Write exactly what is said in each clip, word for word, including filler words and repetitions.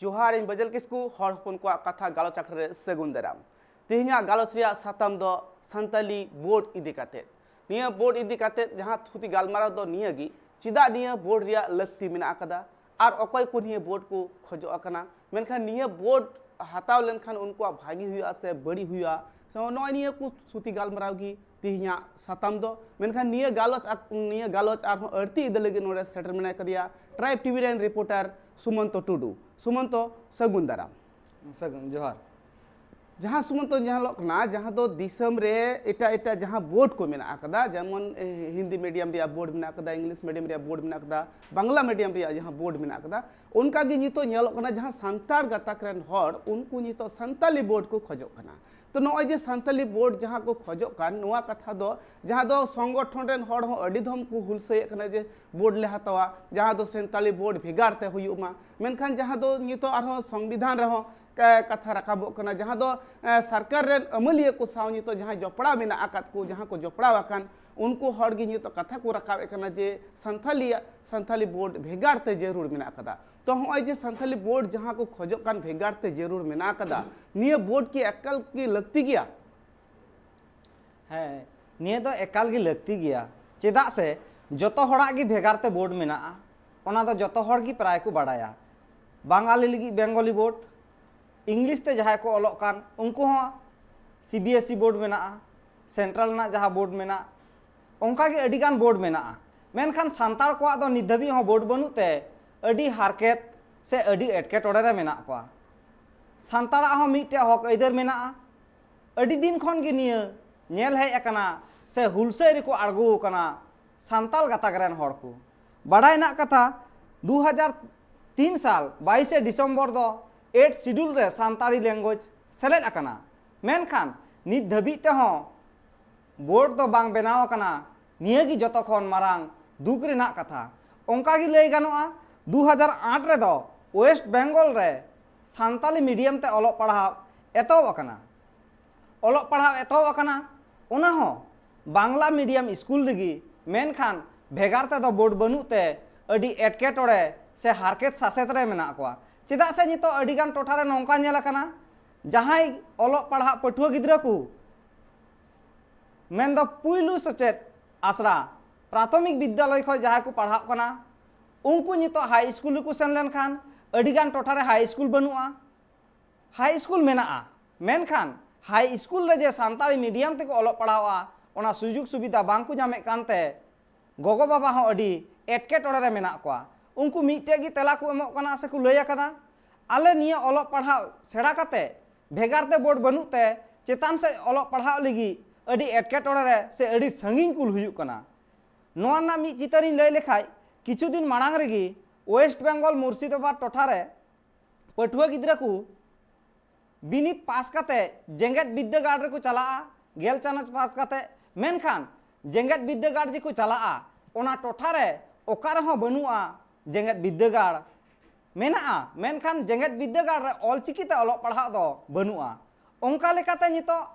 ᱡᱚᱦᱟᱨ, ᱤᱧ ᱵᱟᱹᱡᱟᱹᱞ ᱠᱤᱥᱠᱩ, ᱦᱚᱲ ᱦᱚᱯᱚᱱ ᱠᱚᱣᱟᱜ ᱠᱟᱛᱷᱟ ᱜᱟᱞᱚᱪ ᱟᱠᱷᱲᱟ ᱨᱮ ᱥᱟᱹᱜᱩᱱ ᱫᱟᱨᱟᱢ᱾ ᱛᱮᱦᱮᱧᱟᱜ ᱜᱟᱞᱚᱪ ᱨᱮᱭᱟᱜ ᱥᱟᱛᱟᱢ ᱫᱚ ᱥᱟᱱᱛᱟᱞᱤ ᱵᱳᱨᱰ ᱤᱫᱤ ᱠᱟᱛᱮᱫ᱾ ᱱᱤᱭᱟᱹ ᱵᱳᱨᱰ ᱤᱫᱤ ᱠᱟᱛᱮᱫ ᱡᱟᱦᱟᱸ ᱛᱷᱩᱛᱤ ᱜᱟᱞᱢᱟᱨᱟᱣ ᱫᱚ ᱱᱤᱭᱟᱹ ᱜᱮ, ᱪᱮᱫᱟᱜ ᱱᱤᱭᱟᱹ ᱵᱳᱨᱰ ᱨᱮᱭᱟᱜ ᱞᱟᱹᱠᱛᱤ ᱢᱮᱱᱟᱜ ᱟᱠᱟᱫᱟ ᱟᱨ ᱚᱠᱚᱭ ᱠᱚ ᱱᱤᱭᱟᱹ ᱵᱳᱨᱰ ᱠᱚ ᱠᱷᱚᱡᱚᱜ ᱠᱟᱱᱟ, ᱢᱮᱱᱠᱷᱟᱱ ᱱᱤᱭᱟᱹ ᱵᱳᱨᱰ ᱦᱟᱛᱟᱣ ᱞᱮᱱᱠᱷᱟᱱ ᱩᱱᱠᱩᱣᱟᱜ ᱵᱷᱟᱜᱮ ᱦᱩᱭᱩᱜᱼᱟ ᱥᱮ ᱵᱟᱹᱲᱤᱡ ᱦᱩᱭᱩᱜᱼᱟ, ᱥᱮ ᱱᱚᱜᱼᱚᱭ ᱱᱤᱭᱟᱹ ᱠᱚ ᱛᱷᱩᱛᱤ ᱜᱟᱞᱢᱟᱨᱟᱣ ᱜᱮ ᱛᱮᱦᱮᱧᱟᱜ ᱥᱟᱛᱟᱢ ᱫᱚ᱾ ᱢᱮᱱᱠᱷᱟᱱ ᱱᱤᱭᱟᱹ ᱜᱟᱞᱚᱪ ᱟᱠ-, ᱱᱤᱭᱟᱹ ᱜᱟᱞᱚᱪ ᱟᱨᱦᱚᱸ ᱟᱹᱲᱛᱤ ᱤᱫᱤ ᱞᱟᱹᱜᱤᱫ ᱱᱚᱰᱮ ᱥᱮᱴᱮᱨ ᱢᱮᱱᱟᱭ ᱠᱟᱫᱮᱭᱟ ᱴᱨᱟᱭᱤᱵᱽ ᱴᱤᱵᱷᱤ ᱨᱮᱱ ᱨᱤᱯᱳᱨᱴᱟᱨ ᱥᱩᱢᱚᱱᱛᱚ ᱴᱩᱰᱩ᱾ ᱥᱩᱢᱚᱱᱛᱚ, ᱥᱟᱹᱜᱩᱱ ᱫᱟᱨᱟᱢ᱾ ᱥᱟᱹᱜᱩᱱ ᱡᱚᱦᱟᱨ᱾ ᱡᱟᱦᱟᱸ ᱥᱩᱢᱚᱱᱛᱚ ᱧᱮᱞᱚᱜ ᱠᱟᱱᱟ, ᱡᱟᱦᱟᱸ ᱫᱚ ᱫᱤᱥᱚᱢ ᱨᱮ ᱮᱴᱟᱜ ᱮᱴᱟᱜ ᱡᱟᱦᱟᱸ ᱵᱳᱨᱰ ᱠᱚ ᱢᱮᱱᱟᱜ ᱟᱠᱟᱫᱟ, ᱡᱮᱢᱚᱱ, ᱮ, ᱦᱤᱱᱫᱤ ᱢᱤᱰᱤᱭᱟᱢ ᱨᱮᱭᱟᱜ ᱵᱳᱨᱰ ᱢᱮᱱᱟᱜ ᱟᱠᱟᱫᱟ, ᱤᱝᱞᱤᱥ ᱢᱤᱰᱤᱭᱟᱢ ᱨᱮᱭᱟᱜ ᱵᱳᱨᱰ ᱢᱮᱱᱟᱜ ᱟᱠᱟᱫᱟ, ᱵᱟᱝᱞᱟ ᱢᱤᱰᱤᱭᱟᱢ ᱨᱮᱭᱟᱜ ᱡᱟᱦᱟᱸ ᱵᱳᱨᱰ ᱢᱮᱱᱟᱜ ᱟᱠᱟᱫᱟ, ᱚᱱᱠᱟ ᱜᱮ ᱱᱤᱛᱚᱜ ᱧᱮᱞᱚᱜ ᱠᱟᱱᱟ, ᱡᱟᱦᱟᱸ ᱥᱟᱱᱛᱟᱲ ᱜᱟᱛᱟᱠ ᱨᱮᱱ ᱦᱚᱲ, ᱩᱱᱠᱩ ᱱᱤᱛᱚᱜ ᱥᱟᱱᱛᱟᱞᱤ ᱵᱳᱨᱰ ᱠᱚ ᱠᱷᱚᱡᱚᱜ ᱠᱟᱱᱟ᱾ ᱛᱚ, ᱱᱚᱜᱼᱚᱭ ᱡᱮ ᱥᱟᱱᱛᱟᱞᱤ ᱵᱳᱨᱰ ᱡᱟᱦᱟᱸ ᱠᱚ ᱠᱷᱚᱡᱚᱜ ᱠᱟᱱ, ᱱᱚᱣᱟ ᱠᱟᱛᱷᱟ ᱫᱚ, ᱡᱟᱦᱟᱸ ᱫᱚ ᱥᱚᱝᱜᱚᱴᱷᱚᱱ ᱨᱮᱱ ᱦᱚᱲ ᱦᱚᱸ ᱟᱹᱰᱤ ᱫᱷᱚᱢ ᱠᱚ ᱦᱩᱞᱥᱟᱹᱭᱮᱫ ᱠᱟᱱᱟ ᱡᱮ ᱵᱳᱨᱰ ᱞᱮ ᱦᱟᱛᱟᱣᱟ, ᱡᱟᱦᱟᱸ ᱫᱚ ᱥᱟᱱᱛᱟᱞᱤ ᱵᱳᱨᱰ ᱵᱷᱮᱜᱟᱨ ᱛᱮ ᱦᱩᱭᱩᱜ ᱢᱟ, ᱢᱮᱱᱠᱷᱟᱱ ᱡᱟᱦᱟᱸ ᱫᱚ ᱱᱤᱛᱚᱜ ᱟᱨᱦᱚᱸ ᱥᱚᱝᱵᱤᱫᱷᱟᱱ ᱨᱮᱦᱚᱸ ᱠᱟ-, ᱠᱟᱛᱷᱟ ᱨᱟᱠᱟᱵᱚᱜ ᱠᱟᱱᱟ, ᱡᱟᱦᱟᱸ ᱫᱚ, ᱮ, ᱥᱚᱨᱠᱟᱨ ᱨᱮᱱ ᱟᱹᱢᱟᱹᱞᱤᱭᱟᱹ ᱠᱚ ᱥᱟᱶ ᱱᱤᱛᱚᱜ ᱡᱟᱦᱟᱸᱭ ᱡᱚᱯᱲᱟᱣ ᱢᱮᱱᱟᱜ ᱟᱠᱟᱫ ᱠᱚ, ᱡᱟᱦᱟᱸ ᱠᱚ ᱡᱚᱯᱲᱟᱣ ᱟᱠᱟᱱ, ᱩᱱᱠᱩ ᱦᱚᱲ ᱜᱮ ᱱᱤᱛᱚᱜ ᱠᱟᱛᱷᱟ ᱠᱚ ᱨᱟᱠᱟᱵᱮᱫ ᱠᱟᱱᱟ ᱡᱮ ᱥᱟᱱᱛᱷᱟᱞᱤ, ᱥᱟᱱᱛᱷᱟᱞᱤ ᱵᱳᱨᱰ ᱵᱷᱮᱜᱟᱨ ᱛᱮ ᱡᱟᱹᱨᱩᱲ ᱢᱮᱱᱟᱜ ᱟᱠᱟᱫᱟ᱾ ᱛᱚ, ᱱᱚᱜᱼᱚᱭ ᱡᱮ ᱥᱟᱱᱛᱷᱟᱞᱤ ᱵᱳᱨᱰ ᱡᱟᱦᱟᱸ ᱠᱚ ᱠᱷᱚᱡᱚᱜ ᱠᱟᱱ ᱵᱷᱮᱜᱟᱨ ᱛᱮ ᱡᱟᱹᱨᱩᱲ ᱢᱮᱱᱟᱜ ᱟᱠᱟᱫᱟ, ᱱᱤᱭᱟᱹ ᱵᱳᱨᱰ ᱠᱤ ᱮᱠᱟᱞ ᱜᱮ ᱞᱟᱹᱠᱛᱤ ᱜᱮᱭᱟ? ᱦᱮᱸ, ᱱᱤᱭᱟᱹ ᱫᱚ ᱮᱠᱟᱞ ᱜᱮ ᱞᱟᱹᱠᱛᱤ ᱜᱮᱭᱟ᱾ ᱪᱮᱫᱟᱜ ᱥᱮ ᱡᱚᱛᱚ ᱦᱚᱲᱟᱜ ᱜᱮ ᱵᱷᱮᱜᱟᱨ ᱛᱮ ᱵᱳᱨᱰ ᱢᱮᱱᱟᱜᱼᱟ, ᱚᱱᱟ ᱫᱚ ᱡᱚᱛᱚ ᱦᱚᱲ ᱜᱮ ᱯᱨᱟᱭ ᱠᱚ ᱵᱟᱰᱟᱭᱟ᱾ ᱵᱟᱝᱟᱞᱤ ᱞᱟᱹᱜᱤᱫ ᱵᱮᱝᱜᱚᱞᱤ ᱵᱳᱨᱰ, ᱤᱝᱞᱤᱥ ᱛᱮ ᱡᱟᱦᱟᱸᱭ ᱠᱚ ᱚᱞᱚᱜ ᱠᱟᱱ, ᱩᱱᱠᱩ ᱦᱚᱸ C B S E board ᱢᱮᱱᱟᱜᱼᱟ, ᱥᱮᱱᱴᱨᱟᱞ ᱨᱮᱱᱟᱜ ᱡᱟᱦᱟᱸ ᱵᱳᱨᱰ ᱢᱮᱱᱟᱜ, ᱚᱱᱠᱟ ᱜᱮ ᱟᱹᱰᱤ ᱜᱟᱱ ᱵᱳᱨᱰ ᱢᱮᱱᱟᱜᱼᱟ᱾ ᱢᱮᱱᱠᱷᱟᱱ ᱥᱟᱱᱛᱟᱲ ᱠᱚᱣᱟᱜ ᱫᱚ ᱱᱤᱛ ᱫᱷᱟᱹᱵᱤᱡ ᱦᱚᱸ ᱵᱳᱨᱰ ᱵᱟᱹᱱᱩᱜ ᱛᱮ ᱟᱹᱰᱤ ᱦᱟᱨᱠᱮᱛ ᱥᱮ ᱟᱹᱰᱤ ᱮᱴᱠᱮᱴᱚᱬᱮ ᱨᱮ ᱢᱮᱱᱟᱜ ᱠᱚᱣᱟ᱾ ᱥᱟᱱᱛᱟᱲᱟᱜ ᱦᱚᱸ ᱢᱤᱫᱴᱮᱡ ᱦᱚᱠ ᱟᱹᱭᱫᱟᱹᱨ ᱢᱮᱱᱟᱜᱼᱟ᱾ ᱟᱹᱰᱤ ᱫᱤᱱ ᱠᱷᱚᱱ ᱜᱮ ᱱᱤᱭᱟᱹ ᱧᱮᱞ ᱦᱮᱡ ᱟᱠᱟᱱᱟ ᱥᱮ ᱦᱩᱞᱥᱟᱹᱭ ᱨᱮᱠᱚ ᱟᱬᱜᱚ ᱟᱠᱟᱱᱟ ᱥᱟᱱᱛᱟᱞ ᱜᱟᱛᱟᱠ ᱨᱮᱱ ᱦᱚᱲ ᱠᱚ᱾ ᱵᱟᱰᱟᱭ ᱨᱮᱱᱟᱜ ᱠᱟᱛᱷᱟ, ᱫᱩ ᱦᱟᱡᱟᱨ ᱛᱤᱱ ᱥᱟᱞ ᱵᱟᱭᱤᱥᱮ ᱰᱤᱥᱮᱢᱵᱚᱨ ᱫᱚ ᱮᱭᱤᱴ ᱥᱤᱰᱩᱞ ᱨᱮ ᱥᱟᱱᱛᱟᱲᱤ ᱞᱮᱝᱜᱩᱭᱮᱡᱽ ᱥᱮᱞᱮᱫ ᱟᱠᱟᱱᱟ, ᱢᱮᱱᱠᱷᱟᱱ ᱱᱤᱛ ᱫᱷᱟᱹᱵᱤᱡ ᱛᱮᱦᱚᱸ ᱵᱳᱨᱰ ᱫᱚ ᱵᱟᱝ ᱵᱮᱱᱟᱣ ᱟᱠᱟᱱᱟ᱾ ᱱᱤᱭᱟᱹ ᱜᱮ ᱡᱚᱛᱚ ᱠᱷᱚᱱ ᱢᱟᱨᱟᱝ ᱫᱩᱠ ᱨᱮᱱᱟᱜ ᱠᱟᱛᱷᱟ᱾ ᱚᱱᱠᱟ ᱜᱮ ᱞᱟᱹᱭ ᱜᱟᱱᱚᱜᱼᱟ, ᱫᱩ ᱦᱟᱡᱟᱨ ᱟᱴ ᱨᱮᱫᱚ ᱳᱭᱮᱥᱴ ᱵᱮᱝᱜᱚᱞ ᱨᱮ ᱥᱟᱱᱛᱟᱞᱤ ᱢᱤᱰᱤᱭᱟᱢ ᱛᱮ ᱚᱞᱚᱜ ᱯᱟᱲᱦᱟᱣ ᱮᱛᱚᱦᱚᱵ ᱟᱠᱟᱱᱟ᱾ ᱚᱞᱚᱜ ᱯᱟᱲᱦᱟᱣ ᱮᱛᱚᱦᱚᱵ ᱟᱠᱟᱱᱟ, ᱚᱱᱟ ᱦᱚᱸ ᱵᱟᱝᱞᱟ ᱢᱤᱰᱤᱭᱟᱢ ᱥᱠᱩᱞ ᱨᱮᱜᱮ, ᱢᱮᱱᱠᱷᱟᱱ ᱵᱷᱮᱜᱟᱨ ᱛᱮᱫᱚ ᱵᱳᱨᱰ ᱵᱟᱹᱱᱩᱜ ᱛᱮ ᱟᱹᱰᱤ ᱮᱴᱠᱮᱴᱚᱬᱮ ᱥᱮ ᱦᱟᱨᱠᱮᱛ ᱥᱟᱥᱮᱛ ᱨᱮ ᱢᱮᱱᱟᱜ ᱠᱚᱣᱟ᱾ ᱪᱮᱫᱟᱜ ᱥᱮ ᱱᱤᱛᱚᱜ ᱟᱹᱰᱤᱜᱟᱱ ᱴᱚᱴᱷᱟ ᱨᱮ ᱱᱚᱝᱠᱟ ᱧᱮᱞ ᱟᱠᱟᱱᱟ, ᱡᱟᱦᱟᱸᱭ ᱚᱞᱚᱜ ᱯᱟᱲᱦᱟᱜ ᱯᱟᱹᱴᱷᱩᱣᱟᱹ ᱜᱤᱫᱽᱨᱟᱹ ᱠᱚ, ᱢᱮᱱᱫᱚ ᱯᱩᱭᱞᱩ ᱥᱮᱪᱮᱫ ᱟᱥᱲᱟ, ᱯᱨᱟᱛᱷᱚᱢᱤᱠ ᱵᱤᱫᱽᱫᱟᱞᱚᱭ ᱠᱷᱚᱱ ᱡᱟᱦᱟᱸᱭ ᱠᱚ ᱯᱟᱲᱦᱟᱜ ᱠᱟᱱᱟ, ᱩᱱᱠᱩ ᱱᱤᱛᱚᱜ ᱦᱟᱭ ᱥᱠᱩᱞ ᱨᱮᱠᱚ ᱥᱮᱱ ᱞᱮᱱᱠᱷᱟᱱ ᱟᱹᱰᱤᱜᱟᱱ ᱴᱚᱴᱷᱟ ᱨᱮ ᱦᱟᱭ ᱥᱠᱩᱞ ᱵᱟᱹᱱᱩᱜᱼᱟ᱾ ᱦᱟᱭ ᱥᱠᱩᱞ ᱢᱮᱱᱟᱜᱼᱟ, ᱢᱮᱱᱠᱷᱟᱱ ᱦᱟᱭ ᱥᱠᱩᱞ ᱨᱮ ᱡᱮ ᱥᱟᱱᱛᱟᱲᱤ ᱢᱤᱰᱤᱭᱟᱢ ᱛᱮᱠᱚ ᱚᱞᱚᱜ ᱯᱟᱲᱦᱟᱣᱟ, ᱚᱱᱟ ᱥᱩᱡᱳᱜᱽ ᱥᱩᱵᱤᱫᱷᱟ ᱵᱟᱝ ᱠᱚ ᱧᱟᱢᱮᱫ ᱠᱟᱱᱛᱮ ᱜᱚᱜᱚ ᱵᱟᱵᱟ ᱦᱚᱸ ᱟᱹᱰᱤ ᱮᱴᱠᱮᱴᱚᱬᱮ ᱨᱮ ᱢᱮᱱᱟᱜ ᱠᱚᱣᱟ᱾ ᱩᱱᱠᱩ ᱢᱤᱫᱴᱮᱡ ᱜᱮ ᱛᱮᱞᱟ ᱠᱚ ᱮᱢᱚᱜ ᱠᱟᱱᱟ ᱥᱮᱠᱚ ᱞᱟᱹᱭ ᱟᱠᱟᱫᱟ, "ᱟᱞᱮ ᱱᱤᱭᱟᱹ ᱚᱞᱚᱜ ᱯᱟᱲᱦᱟᱣ ᱥᱮᱬᱟ ᱠᱟᱛᱮ ᱵᱷᱮᱜᱟᱨ ᱛᱮ ᱵᱳᱨᱰ ᱵᱟᱹᱱᱩᱜ ᱛᱮ ᱪᱮᱛᱟᱱ ᱥᱮᱫ ᱚᱞᱚᱜ ᱯᱟᱲᱦᱟᱣ ᱞᱟᱹᱜᱤᱫ ᱟᱹᱰᱤ ᱮᱴᱠᱮᱴᱚᱬᱮ ᱨᱮ ᱥᱮ ᱟᱹᱰᱤ ᱥᱟᱺᱜᱤᱧ ᱠᱩᱞ ᱦᱩᱭᱩᱜ ᱠᱟᱱᱟ᱾" ᱱᱚᱣᱟ ᱨᱮᱱᱟᱜ ᱢᱤᱫ ᱪᱤᱛᱟᱹᱨᱤᱧ ᱞᱟᱹᱭ ᱞᱮᱠᱷᱟᱡ, ᱠᱤᱪᱷᱩ ᱫᱤᱱ ᱢᱟᱲᱟᱝ ᱨᱮᱜᱮ ᱳᱭᱮᱥᱴ ᱵᱮᱝᱜᱚᱞ ᱢᱩᱨᱥᱤᱫᱟᱵᱟᱫᱽ ᱴᱚᱴᱷᱟ ᱨᱮ ᱯᱟᱹᱴᱷᱩᱣᱟᱹ ᱜᱤᱫᱽᱨᱟᱹ ᱠᱚ ᱵᱤᱱᱤᱰ ᱯᱟᱥ ᱠᱟᱛᱮ ᱡᱮᱜᱮᱛ ᱵᱤᱫᱽᱫᱟᱹᱜᱟᱲ ᱨᱮᱠᱚ ᱪᱟᱞᱟᱜᱼᱟ, ᱜᱮᱞ ᱪᱟᱱᱟᱪ ᱯᱟᱥ ᱠᱟᱛᱮ᱾ ᱢᱮᱱᱠᱷᱟᱱ ᱡᱮᱜᱮᱛ ᱵᱤᱫᱽᱫᱟᱹᱜᱟᱲ ᱡᱮᱠᱚ ᱪᱟᱞᱟᱜᱼᱟ, ᱚᱱᱟ ᱴᱚᱴᱷᱟ ᱨᱮ ᱚᱠᱟ ᱨᱮᱦᱚᱸ ᱵᱟᱹᱱᱩᱜᱼᱟ ᱡᱮᱜᱮᱛ ᱵᱤᱫᱽᱫᱟᱹᱜᱟᱲ᱾ ᱢᱮᱱᱟᱜᱼᱟ, ᱢᱮᱱᱠᱷᱟᱱ ᱡᱮᱜᱮᱛ ᱵᱤᱫᱽᱫᱟᱹᱜᱟᱲ ᱨᱮ ᱚᱞᱪᱤᱠᱤ ᱛᱮ ᱚᱞᱚᱜ ᱯᱟᱲᱦᱟᱜ ᱫᱚ ᱵᱟᱹᱱᱩᱜᱼᱟ᱾ ᱚᱱᱠᱟ ᱞᱮᱠᱟᱛᱮ ᱱᱤᱛᱚᱜ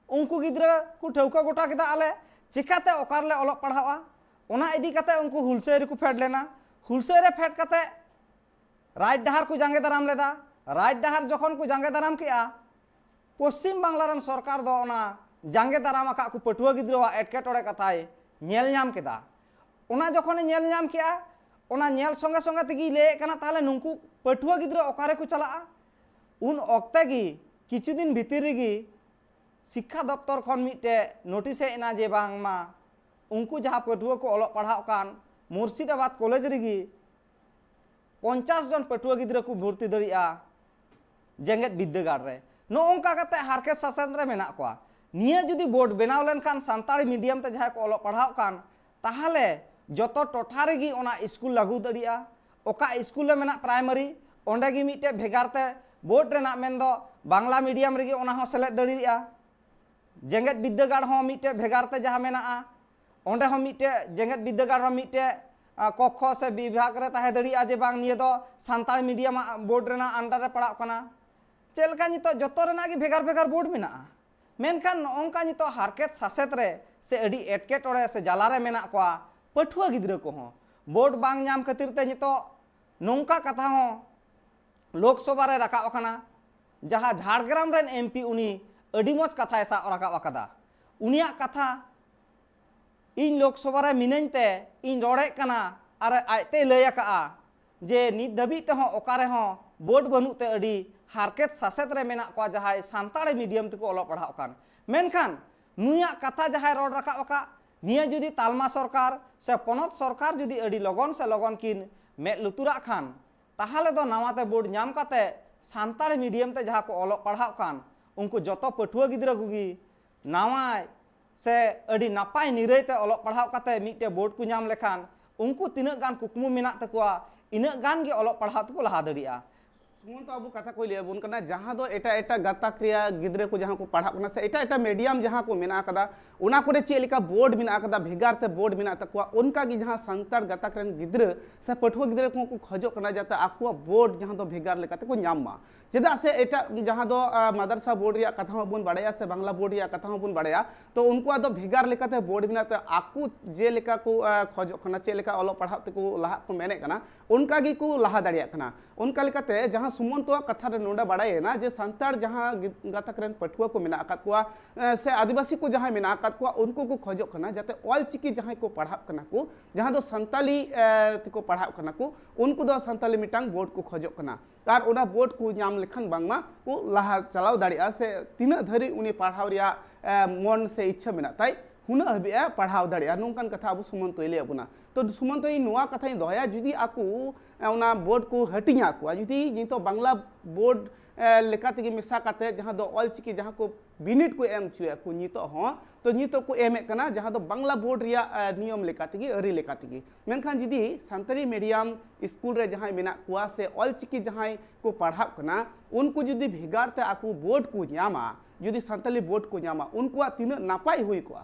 ᱩᱱᱠᱩ ᱜᱤᱫᱽᱨᱟᱹ ᱠᱚ ᱴᱷᱟᱹᱣᱠᱟᱹ ᱜᱚᱴᱟ ᱠᱮᱫᱟ, ᱟᱞᱮ ᱪᱤᱠᱟᱛᱮ ᱚᱠᱟ ᱨᱮᱞᱮ ᱚᱞᱚᱜ ᱯᱟᱲᱦᱟᱜᱼᱟ? ᱚᱱᱟ ᱤᱫᱤ ᱠᱟᱛᱮ ᱩᱱᱠᱩ ᱦᱩᱞᱥᱟᱹᱭ ᱨᱮᱠᱚ ᱯᱷᱮᱰ ᱞᱮᱱᱟ᱾ ᱦᱩᱞᱥᱟᱹᱭ ᱨᱮ ᱯᱷᱮᱰ ᱠᱟᱛᱮ ᱨᱟᱡᱽ ᱰᱟᱦᱟᱨ ᱠᱚ ᱡᱟᱸᱜᱮ ᱫᱟᱨᱟᱢ ᱞᱮᱫᱟ᱾ ᱨᱟᱡᱽ ᱰᱟᱦᱟᱨ ᱡᱚᱠᱷᱚᱱ ᱠᱚ ᱡᱟᱸᱜᱮ ᱫᱟᱨᱟᱢ ᱠᱮᱜᱼᱟ, ᱯᱚᱥᱪᱤᱢ ᱵᱟᱝᱞᱟ ᱨᱮᱱ ᱥᱚᱨᱠᱟᱨ ᱫᱚ ᱚᱱᱟ ᱡᱟᱸᱜᱮ ᱫᱟᱨᱟᱢ ᱟᱠᱟᱫ ᱠᱚ ᱯᱟᱹᱴᱷᱩᱣᱟᱹ ᱜᱤᱫᱽᱨᱟᱹᱣᱟᱜ ᱮᱴᱠᱮᱴᱚᱬᱮ ᱠᱟᱛᱷᱟᱭ ᱧᱮᱞ ᱧᱟᱢ ᱠᱮᱫᱟ᱾ ᱚᱱᱟ ᱡᱚᱠᱷᱚᱱᱮ ᱧᱮᱞ ᱧᱟᱢ ᱠᱮᱜᱼᱟ, ᱚᱱᱟ ᱧᱮᱞ ᱥᱚᱸᱜᱮ ᱥᱚᱸᱜᱮ ᱛᱮᱜᱮᱭ ᱞᱟᱹᱭᱮᱫ ᱠᱟᱱᱟ, "ᱛᱟᱦᱚᱞᱮ ᱱᱩᱠᱩ ᱯᱟᱹᱴᱷᱩᱣᱟᱹ ᱜᱤᱫᱽᱨᱟᱹ ᱚᱠᱟ ᱨᱮᱠᱚ ᱪᱟᱞᱟᱜᱼᱟ?" ᱩᱱ ᱚᱠᱛᱮ ᱜᱮ, ᱠᱤᱪᱷᱩ ᱫᱤᱱ ᱵᱷᱤᱛᱤᱨ ᱨᱮᱜᱮ ᱥᱤᱠᱠᱷᱟ ᱫᱚᱯᱛᱚᱨ ᱠᱷᱚᱱ ᱢᱤᱫᱴᱮᱡ ᱱᱳᱴᱤᱥ ᱦᱮᱡ ᱮᱱᱟ ᱡᱮ ᱵᱟᱝᱢᱟ ᱩᱱᱠᱩ ᱡᱟᱦᱟᱸ ᱯᱟᱹᱴᱷᱩᱣᱟᱹ ᱠᱚ ᱚᱞᱚᱜ ᱯᱟᱲᱦᱟᱜ ᱠᱟᱱ ᱢᱩᱨᱥᱤᱫᱟᱵᱟᱫᱽ ᱠᱚᱞᱮᱡᱽ ᱨᱮᱜᱮ ᱯᱚᱧᱪᱟᱥ ᱡᱚᱱ ᱯᱟᱹᱴᱷᱩᱣᱟᱹ ᱜᱤᱫᱽᱨᱟᱹ ᱠᱚ ᱵᱷᱚᱨᱛᱤ ᱫᱟᱲᱮᱭᱟᱜᱼᱟ ᱡᱮᱜᱮᱛ ᱵᱤᱫᱽᱫᱟᱹᱜᱟᱲ ᱨᱮ᱾ ᱱᱚᱜᱼᱚ ᱱᱚᱝᱠᱟ ᱠᱟᱛᱮ ᱦᱟᱨᱠᱮᱛ ᱥᱟᱥᱮᱛ ᱨᱮ ᱢᱮᱱᱟᱜ ᱠᱚᱣᱟ᱾ ᱱᱤᱭᱟᱹ ᱡᱩᱫᱤ ᱵᱳᱨᱰ ᱵᱮᱱᱟᱣ ᱞᱮᱱᱠᱷᱟᱱ ᱥᱟᱱᱛᱟᱲᱤ ᱢᱤᱰᱤᱭᱟᱢ ᱛᱮ ᱡᱟᱦᱟᱸᱭ ᱠᱚ ᱚᱞᱚᱜ ᱯᱟᱲᱦᱟᱜ ᱠᱟᱱ, ᱛᱟᱦᱚᱞᱮ ᱡᱚᱛᱚ ᱴᱚᱴᱷᱟ ᱨᱮᱜᱮ ᱚᱱᱟ ᱥᱠᱩᱞ ᱞᱟᱹᱜᱩ ᱫᱟᱲᱮᱭᱟᱜᱼᱟ᱾ ᱚᱠᱟ ᱥᱠᱩᱞ ᱨᱮ ᱢᱮᱱᱟᱜ ᱯᱨᱟᱭᱢᱟᱨᱤ, ᱚᱸᱰᱮ ᱜᱮ ᱢᱤᱫᱴᱮᱡ ᱵᱷᱮᱜᱟᱨ ᱛᱮ ᱵᱳᱨᱰ ᱨᱮᱱᱟᱜ, ᱢᱮᱱᱫᱚ ᱵᱟᱝᱞᱟ ᱢᱤᱰᱤᱭᱟᱢ ᱨᱮᱜᱮ ᱚᱱᱟ ᱦᱚᱸ ᱥᱮᱞᱮᱫ ᱫᱟᱲᱮᱭᱟᱜᱼᱟ᱾ ᱡᱮᱜᱮᱛ ᱵᱤᱫᱽᱫᱟᱹᱜᱟᱲ ᱦᱚᱸ ᱢᱤᱫᱴᱮᱡ ᱵᱷᱮᱜᱟᱨ ᱛᱮ ᱡᱟᱦᱟᱸ ᱢᱮᱱᱟᱜᱼᱟ, ᱚᱸᱰᱮ ᱦᱚᱸ ᱢᱤᱫᱴᱮᱡ ᱡᱮᱜᱮᱛ ᱵᱤᱫᱽᱫᱟᱹᱜᱟᱲ ᱦᱚᱸ ᱢᱤᱫᱴᱮᱡ, ᱟ, ᱠᱚᱠᱠᱷᱚ ᱥᱮ ᱵᱤᱵᱷᱟᱜᱽ ᱨᱮ ᱛᱟᱦᱮᱸ ᱫᱟᱲᱮᱭᱟᱜᱼᱟ ᱡᱮ ᱵᱟᱝ, ᱱᱤᱭᱟᱹ ᱫᱚ ᱥᱟᱱᱛᱟᱲᱤ ᱢᱤᱰᱤᱭᱟᱢ ᱵᱳᱨᱰ ᱨᱮᱱᱟᱜ ᱟᱱᱰᱟᱨ ᱨᱮ ᱯᱟᱲᱟᱜ ᱠᱟᱱᱟ᱾ ᱪᱮᱫ ᱞᱮᱠᱟ ᱱᱤᱛᱚᱜ ᱡᱚᱛᱚ ᱨᱮᱱᱟᱜ ᱜᱮ ᱵᱷᱮᱜᱟᱨ ᱵᱷᱮᱜᱟᱨ ᱵᱳᱨᱰ ᱢᱮᱱᱟᱜᱼᱟ, ᱢᱮᱱᱠᱷᱟᱱ ᱱᱚᱜᱼᱚ ᱱᱚᱝᱠᱟ ᱱᱤᱛᱚᱜ ᱦᱟᱨᱠᱮᱛ ᱥᱟᱥᱮᱛ ᱨᱮ ᱥᱮ ᱟᱹᱰᱤ ᱮᱴᱠᱮᱴᱚᱬᱮ ᱥᱮ ᱡᱟᱞᱟ ᱨᱮ ᱢᱮᱱᱟᱜ ᱠᱚᱣᱟ ᱯᱟᱹᱴᱷᱩᱣᱟᱹ ᱜᱤᱫᱽᱨᱟᱹ ᱠᱚᱦᱚᱸ᱾ ᱵᱳᱨᱰ ᱵᱟᱝ ᱧᱟᱢ ᱠᱷᱟᱹᱛᱤᱨ ᱛᱮ ᱱᱤᱛᱚᱜ ᱱᱚᱝᱠᱟ ᱠᱟᱛᱷᱟ ᱦᱚᱸ ᱞᱳᱠᱥᱚᱵᱷᱟ ᱨᱮ ᱨᱟᱠᱟᱵ ᱟᱠᱟᱱᱟ, ᱡᱟᱦᱟᱸ ᱡᱷᱟᱲᱜᱨᱟᱢ ᱨᱮᱱ ᱮᱢᱯᱤ ᱩᱱᱤ ᱟᱹᱰᱤ ᱢᱚᱡᱽ ᱠᱟᱛᱷᱟᱭ ᱥᱟᱵ ᱨᱟᱠᱟᱵ ᱟᱠᱟᱫᱟ᱾ ᱩᱱᱤᱭᱟᱜ ᱠᱟᱛᱷᱟ, ᱤᱧ ᱞᱳᱠᱥᱚᱵᱷᱟ ᱨᱮ ᱢᱤᱱᱟᱹᱧ ᱛᱮ ᱤᱧ ᱨᱚᱲᱮᱫ ᱠᱟᱱᱟ, ᱟᱨ ᱟᱡᱛᱮᱭ ᱞᱟᱹᱭ ᱟᱠᱟᱫᱼᱟ ᱡᱮ ᱱᱤᱛ ᱫᱷᱟᱹᱵᱤᱡ ᱛᱮᱦᱚᱸ ᱚᱠᱟ ᱨᱮᱦᱚᱸ ᱵᱳᱨᱰ ᱵᱟᱹᱱᱩᱜ ᱛᱮ ᱟᱹᱰᱤ ᱦᱟᱨᱠᱮᱛ ᱥᱟᱥᱮᱛ ᱨᱮ ᱢᱮᱱᱟᱜ ᱠᱚᱣᱟ ᱡᱟᱦᱟᱸᱭ ᱥᱟᱱᱛᱟᱲᱤ ᱢᱤᱰᱤᱭᱟᱢ ᱛᱮᱠᱚ ᱚᱞᱚᱜ ᱯᱟᱲᱦᱟᱜ ᱠᱟᱱ᱾ ᱢᱮᱱᱠᱷᱟᱱ ᱱᱩᱭᱟᱜ ᱠᱟᱛᱷᱟ ᱡᱟᱦᱟᱸᱭ ᱨᱚᱲ ᱨᱟᱠᱟᱵ ᱟᱠᱟᱫ, ᱱᱤᱭᱟᱹ ᱡᱩᱫᱤ ᱛᱟᱞᱢᱟ ᱥᱚᱨᱠᱟᱨ ᱥᱮ ᱯᱚᱱᱚᱛ ᱥᱚᱨᱠᱟᱨ ᱡᱩᱫᱤ ᱟᱹᱰᱤ ᱞᱚᱜᱚᱱ ᱥᱮ ᱞᱚᱜᱚᱱ ᱠᱤᱱ ᱢᱮᱫ ᱞᱩᱛᱩᱨᱟᱜ ᱠᱷᱟᱱ, ᱛᱟᱦᱚᱞᱮ ᱫᱚ ᱱᱟᱣᱟᱛᱮ ᱵᱳᱨᱰ ᱧᱟᱢ ᱠᱟᱛᱮ ᱥᱟᱱᱛᱟᱲᱤ ᱢᱤᱰᱤᱭᱟᱢ ᱛᱮ ᱡᱟᱦᱟᱸ ᱠᱚ ᱚᱞᱚᱜ ᱯᱟᱲᱦᱟᱜ ᱠᱟᱱ, ᱩᱱᱠᱩ ᱡᱚᱛᱚ ᱯᱟᱹᱴᱷᱩᱣᱟᱹ ᱜᱤᱫᱽᱨᱟᱹ ᱠᱚᱜᱮ ᱱᱟᱣᱟ ᱥᱮ ᱟᱹᱰᱤ ᱱᱟᱯᱟᱭ ᱱᱤᱨᱟᱹᱭ ᱛᱮ ᱚᱞᱚᱜ ᱯᱟᱲᱦᱟᱣ ᱠᱟᱛᱮ ᱢᱤᱫᱴᱮᱡ ᱵᱳᱨᱰ ᱠᱚ ᱧᱟᱢ ᱞᱮᱠᱷᱟᱱ, ᱩᱱᱠᱩ ᱛᱤᱱᱟᱹᱜ ᱜᱟᱱ ᱠᱩᱠᱢᱩ ᱢᱮᱱᱟᱜ ᱛᱟᱠᱚᱣᱟ, ᱤᱱᱟᱹᱜ ᱜᱟᱱ ᱜᱮ ᱚᱞᱚᱜ ᱯᱟᱲᱦᱟᱣ ᱛᱮᱠᱚ ᱞᱟᱦᱟ ᱫᱟᱲᱮᱭᱟᱜᱼᱟ᱾ ᱥᱩᱢᱚᱱ ᱛᱚ ᱟᱵᱚ ᱠᱟᱛᱷᱟ ᱠᱚᱭ ᱞᱟᱹᱭ ᱟᱵᱚᱱ ᱠᱟᱱᱟ, ᱡᱟᱦᱟᱸ ᱫᱚ ᱮᱴᱟᱜ ᱮᱴᱟᱜ ᱜᱟᱛᱟᱠ ᱨᱮᱭᱟᱜ ᱜᱤᱫᱽᱨᱟᱹ ᱠᱚ ᱡᱟᱦᱟᱸ ᱠᱚ ᱯᱟᱲᱦᱟᱜ ᱠᱟᱱᱟ ᱥᱮ ᱮᱴᱟᱜ ᱮᱴᱟᱜ ᱢᱤᱰᱤᱭᱟᱢ ᱡᱟᱦᱟᱸ ᱠᱚ ᱢᱮᱱᱟᱜ ᱟᱠᱟᱫᱟ, ᱚᱱᱟ ᱠᱚᱨᱮ ᱪᱮᱫ ᱞᱮᱠᱟ ᱵᱳᱨᱰ ᱢᱮᱱᱟᱜ ᱟᱠᱟᱫᱟ, ᱵᱷᱮᱜᱟᱨ ᱛᱮ ᱵᱳᱨᱰ ᱢᱮᱱᱟᱜ ᱛᱟᱠᱚᱣᱟ, ᱚᱱᱠᱟ ᱜᱮ ᱡᱟᱦᱟᱸ ᱥᱟᱱᱛᱟᱲ ᱜᱟᱛᱟᱠ ᱨᱮᱱ ᱜᱤᱫᱽᱨᱟᱹ ᱥᱮ ᱯᱟᱹᱴᱷᱩᱣᱟᱹ ᱜᱤᱫᱽᱨᱟᱹ ᱠᱚᱦᱚᱸ ᱠᱚ ᱠᱷᱚᱡᱚᱜ ᱠᱟᱱᱟ ᱡᱟᱛᱮ ᱟᱠᱚᱣᱟᱜ ᱵᱳᱨᱰ ᱡᱟᱦᱟᱸ ᱫᱚ ᱵᱷᱮᱜᱟᱨ ᱞᱮᱠᱟᱛᱮ ᱠᱚ ᱧᱟᱢ ᱢᱟ᱾ ᱪᱮᱫᱟᱜ ᱥᱮ ᱮᱴᱟᱜ ᱡᱟᱦᱟᱸ ᱫᱚ, ᱟ, ᱢᱟᱫᱟᱨᱥᱟ ᱵᱳᱨᱰ ᱨᱮᱭᱟᱜ ᱠᱟᱛᱷᱟ ᱦᱚᱸ ᱵᱚᱱ ᱵᱟᱲᱟᱭᱟ ᱥᱮ ᱵᱟᱝᱞᱟ ᱵᱳᱨᱰ ᱨᱮᱭᱟᱜ ᱠᱟᱛᱷᱟ ᱦᱚᱸ ᱵᱚᱱ ᱵᱟᱲᱟᱭᱟ, ᱛᱚ ᱩᱱᱠᱩᱣᱟᱜ ᱫᱚ ᱵᱷᱮᱜᱟᱨ ᱞᱮᱠᱟᱛᱮ ᱵᱳᱨᱰ ᱢᱮᱱᱟᱜ ᱛᱮ ᱟᱠᱚ ᱡᱮᱞᱮᱠᱟ ᱠᱚ, ᱟ, ᱠᱷᱚᱡᱚᱜ ᱠᱟᱱᱟ, ᱪᱮᱫ ᱞᱮᱠᱟ ᱚᱞᱚᱜ ᱯᱟᱲᱦᱟᱜ ᱛᱮᱠᱚ ᱞᱟᱦᱟᱜ ᱠᱚ ᱢᱮᱱᱮᱫ ᱠᱟᱱᱟ, ᱚᱱᱠᱟ ᱜᱮᱠᱚ ᱞᱟᱦᱟ ᱫᱟᱲᱮᱭᱟᱜ ᱠᱟᱱᱟ᱾ ᱚᱱᱠᱟ ᱞᱮᱠᱟᱛᱮ ᱡᱟᱦᱟᱸ ᱥᱩᱢᱚᱱᱛᱚᱣᱟᱜ ᱠᱟᱛᱷᱟ ᱨᱮ ᱱᱚᱰᱮ ᱵᱟᱲᱟᱭᱮᱱᱟ ᱡᱮ ᱥᱟᱱᱛᱟᱲ ᱡᱟᱦᱟᱸ ᱜᱤ-, ᱜᱟᱛᱟᱠ ᱨᱮᱱ ᱯᱟᱹᱴᱷᱩᱣᱟᱹ ᱠᱚ ᱢᱮᱱᱟᱜ ᱟᱠᱟᱫ ᱠᱚᱣᱟ, ᱮ, ᱥᱮ ᱟᱹᱫᱤᱵᱟᱹᱥᱤ ᱠᱚ ᱡᱟᱦᱟᱸᱭ ᱢᱮᱱᱟᱜ ᱟᱠᱟᱫ ᱠᱚᱣᱟ, ᱩᱱᱠᱩ ᱠᱚ ᱠᱷᱚᱡᱚᱜ ᱠᱟᱱᱟ ᱡᱟᱛᱮ ᱚᱞ ᱪᱤᱠᱤ ᱡᱟᱦᱟᱸᱭ ᱠᱚ ᱯᱟᱲᱦᱟᱜ ᱠᱟᱱᱟ ᱠᱚ, ᱡᱟᱦᱟᱸ ᱫᱚ ᱥᱟᱱᱛᱟᱞᱤ, ᱮ, ᱛᱮᱠᱚ ᱯᱟᱲᱦᱟᱜ ᱠᱟᱱᱟ ᱠᱚ, ᱩᱱᱠᱩ ᱫᱚ ᱥᱟᱱᱛᱟᱞᱤ ᱢᱤᱫᱴᱟᱝ ᱵᱳᱨᱰ ᱠᱚ ᱠᱷᱚᱡᱚᱜ ᱠᱟᱱᱟ᱾ ᱟᱨ ᱚᱱᱟ ᱵᱳᱨᱰ ᱠᱚ ᱧᱟᱢ ᱞᱮᱠᱷᱟᱱ ᱵᱟᱝᱢᱟ ᱠᱚ ᱞᱟᱦᱟ ᱪᱟᱞᱟᱣ ᱫᱟᱲᱮᱭᱟᱜᱼᱟ, ᱥᱮ ᱛᱤᱱᱟᱹᱜ ᱫᱷᱟᱹᱨᱤᱡ ᱩᱱᱤ ᱯᱟᱲᱦᱟᱣ ᱨᱮᱭᱟᱜ, ᱮ, ᱢᱚᱱ ᱥᱮ ᱤᱪᱪᱷᱟᱹ ᱢᱮᱱᱟᱜ ᱛᱟᱭ, ᱦᱩᱱᱟᱹᱜ ᱦᱟᱹᱵᱤᱡ ᱮ ᱯᱟᱲᱦᱟᱣ ᱫᱟᱲᱮᱭᱟᱜᱼᱟ, ᱱᱚᱝᱠᱟᱱ ᱠᱟᱛᱷᱟ ᱟᱵᱚ ᱥᱩᱢᱚᱱᱛᱚᱭ ᱞᱟᱹᱭ ᱟᱵᱚᱱᱟ᱾ ᱛᱚ ᱥᱩᱢᱚᱱᱛᱚ, ᱤᱧ ᱱᱚᱣᱟ ᱠᱟᱛᱷᱟᱧ ᱫᱚᱦᱚᱭᱟ, ᱡᱩᱫᱤ ᱟᱠᱚ, ᱮ, ᱚᱱᱟ ᱵᱳᱨᱰ ᱠᱚ ᱦᱟᱹᱴᱤᱧ ᱟᱠᱚᱣᱟ, ᱡᱩᱫᱤ ᱱᱤᱛᱚᱜ ᱵᱟᱝᱞᱟ ᱵᱳᱨᱰ, ᱮ, ᱞᱮᱠᱟ ᱛᱮᱜᱮ ᱢᱮᱥᱟ ᱠᱟᱛᱮ ᱡᱟᱦᱟᱸ ᱫᱚ ᱚᱞᱪᱤᱠᱤ ᱡᱟᱦᱟᱸ ᱠᱚ ᱵᱤᱱᱤᱰ ᱠᱚ ᱮᱢ ᱦᱚᱪᱚᱭᱮᱫ ᱠᱚ ᱱᱤᱛᱚᱜ ᱦᱚᱸ, ᱛᱚ ᱱᱤᱛᱚᱜ ᱠᱚ ᱮᱢᱮᱫ ᱠᱟᱱᱟ ᱡᱟᱦᱟᱸ ᱫᱚ ᱵᱟᱝᱞᱟ ᱵᱳᱨᱰ ᱨᱮᱭᱟᱜ, ᱮ, ᱱᱤᱭᱚᱢ ᱞᱮᱠᱟ ᱛᱮᱜᱮ, ᱟᱹᱨᱤ ᱞᱮᱠᱟ ᱛᱮᱜᱮ᱾ ᱢᱮᱱᱠᱷᱟᱱ ᱡᱩᱫᱤ ᱥᱟᱱᱛᱟᱲᱤ ᱢᱤᱰᱤᱭᱟᱢ ᱥᱠᱩᱞ ᱨᱮ ᱡᱟᱦᱟᱸᱭ ᱢᱮᱱᱟᱜ ᱠᱚᱣᱟ ᱥᱮ ᱚᱞᱪᱤᱠᱤ ᱡᱟᱦᱟᱸᱭ ᱠᱚ ᱯᱟᱲᱦᱟᱜ ᱠᱟᱱᱟ, ᱩᱱᱠᱩ ᱡᱩᱫᱤ ᱵᱷᱮᱜᱟᱨ ᱛᱮ ᱟᱠᱚ ᱵᱳᱨᱰ ᱠᱚ ᱧᱟᱢᱟ, ᱡᱩᱫᱤ ᱥᱟᱱᱛᱟᱲᱤ ᱵᱳᱨᱰ ᱠᱚ ᱧᱟᱢᱟ, ᱩᱱᱠᱩᱣᱟᱜ ᱛᱤᱱᱟᱹᱜ ᱱᱟᱯᱟᱭ ᱦᱩᱭ ᱠᱚᱜᱼᱟ᱾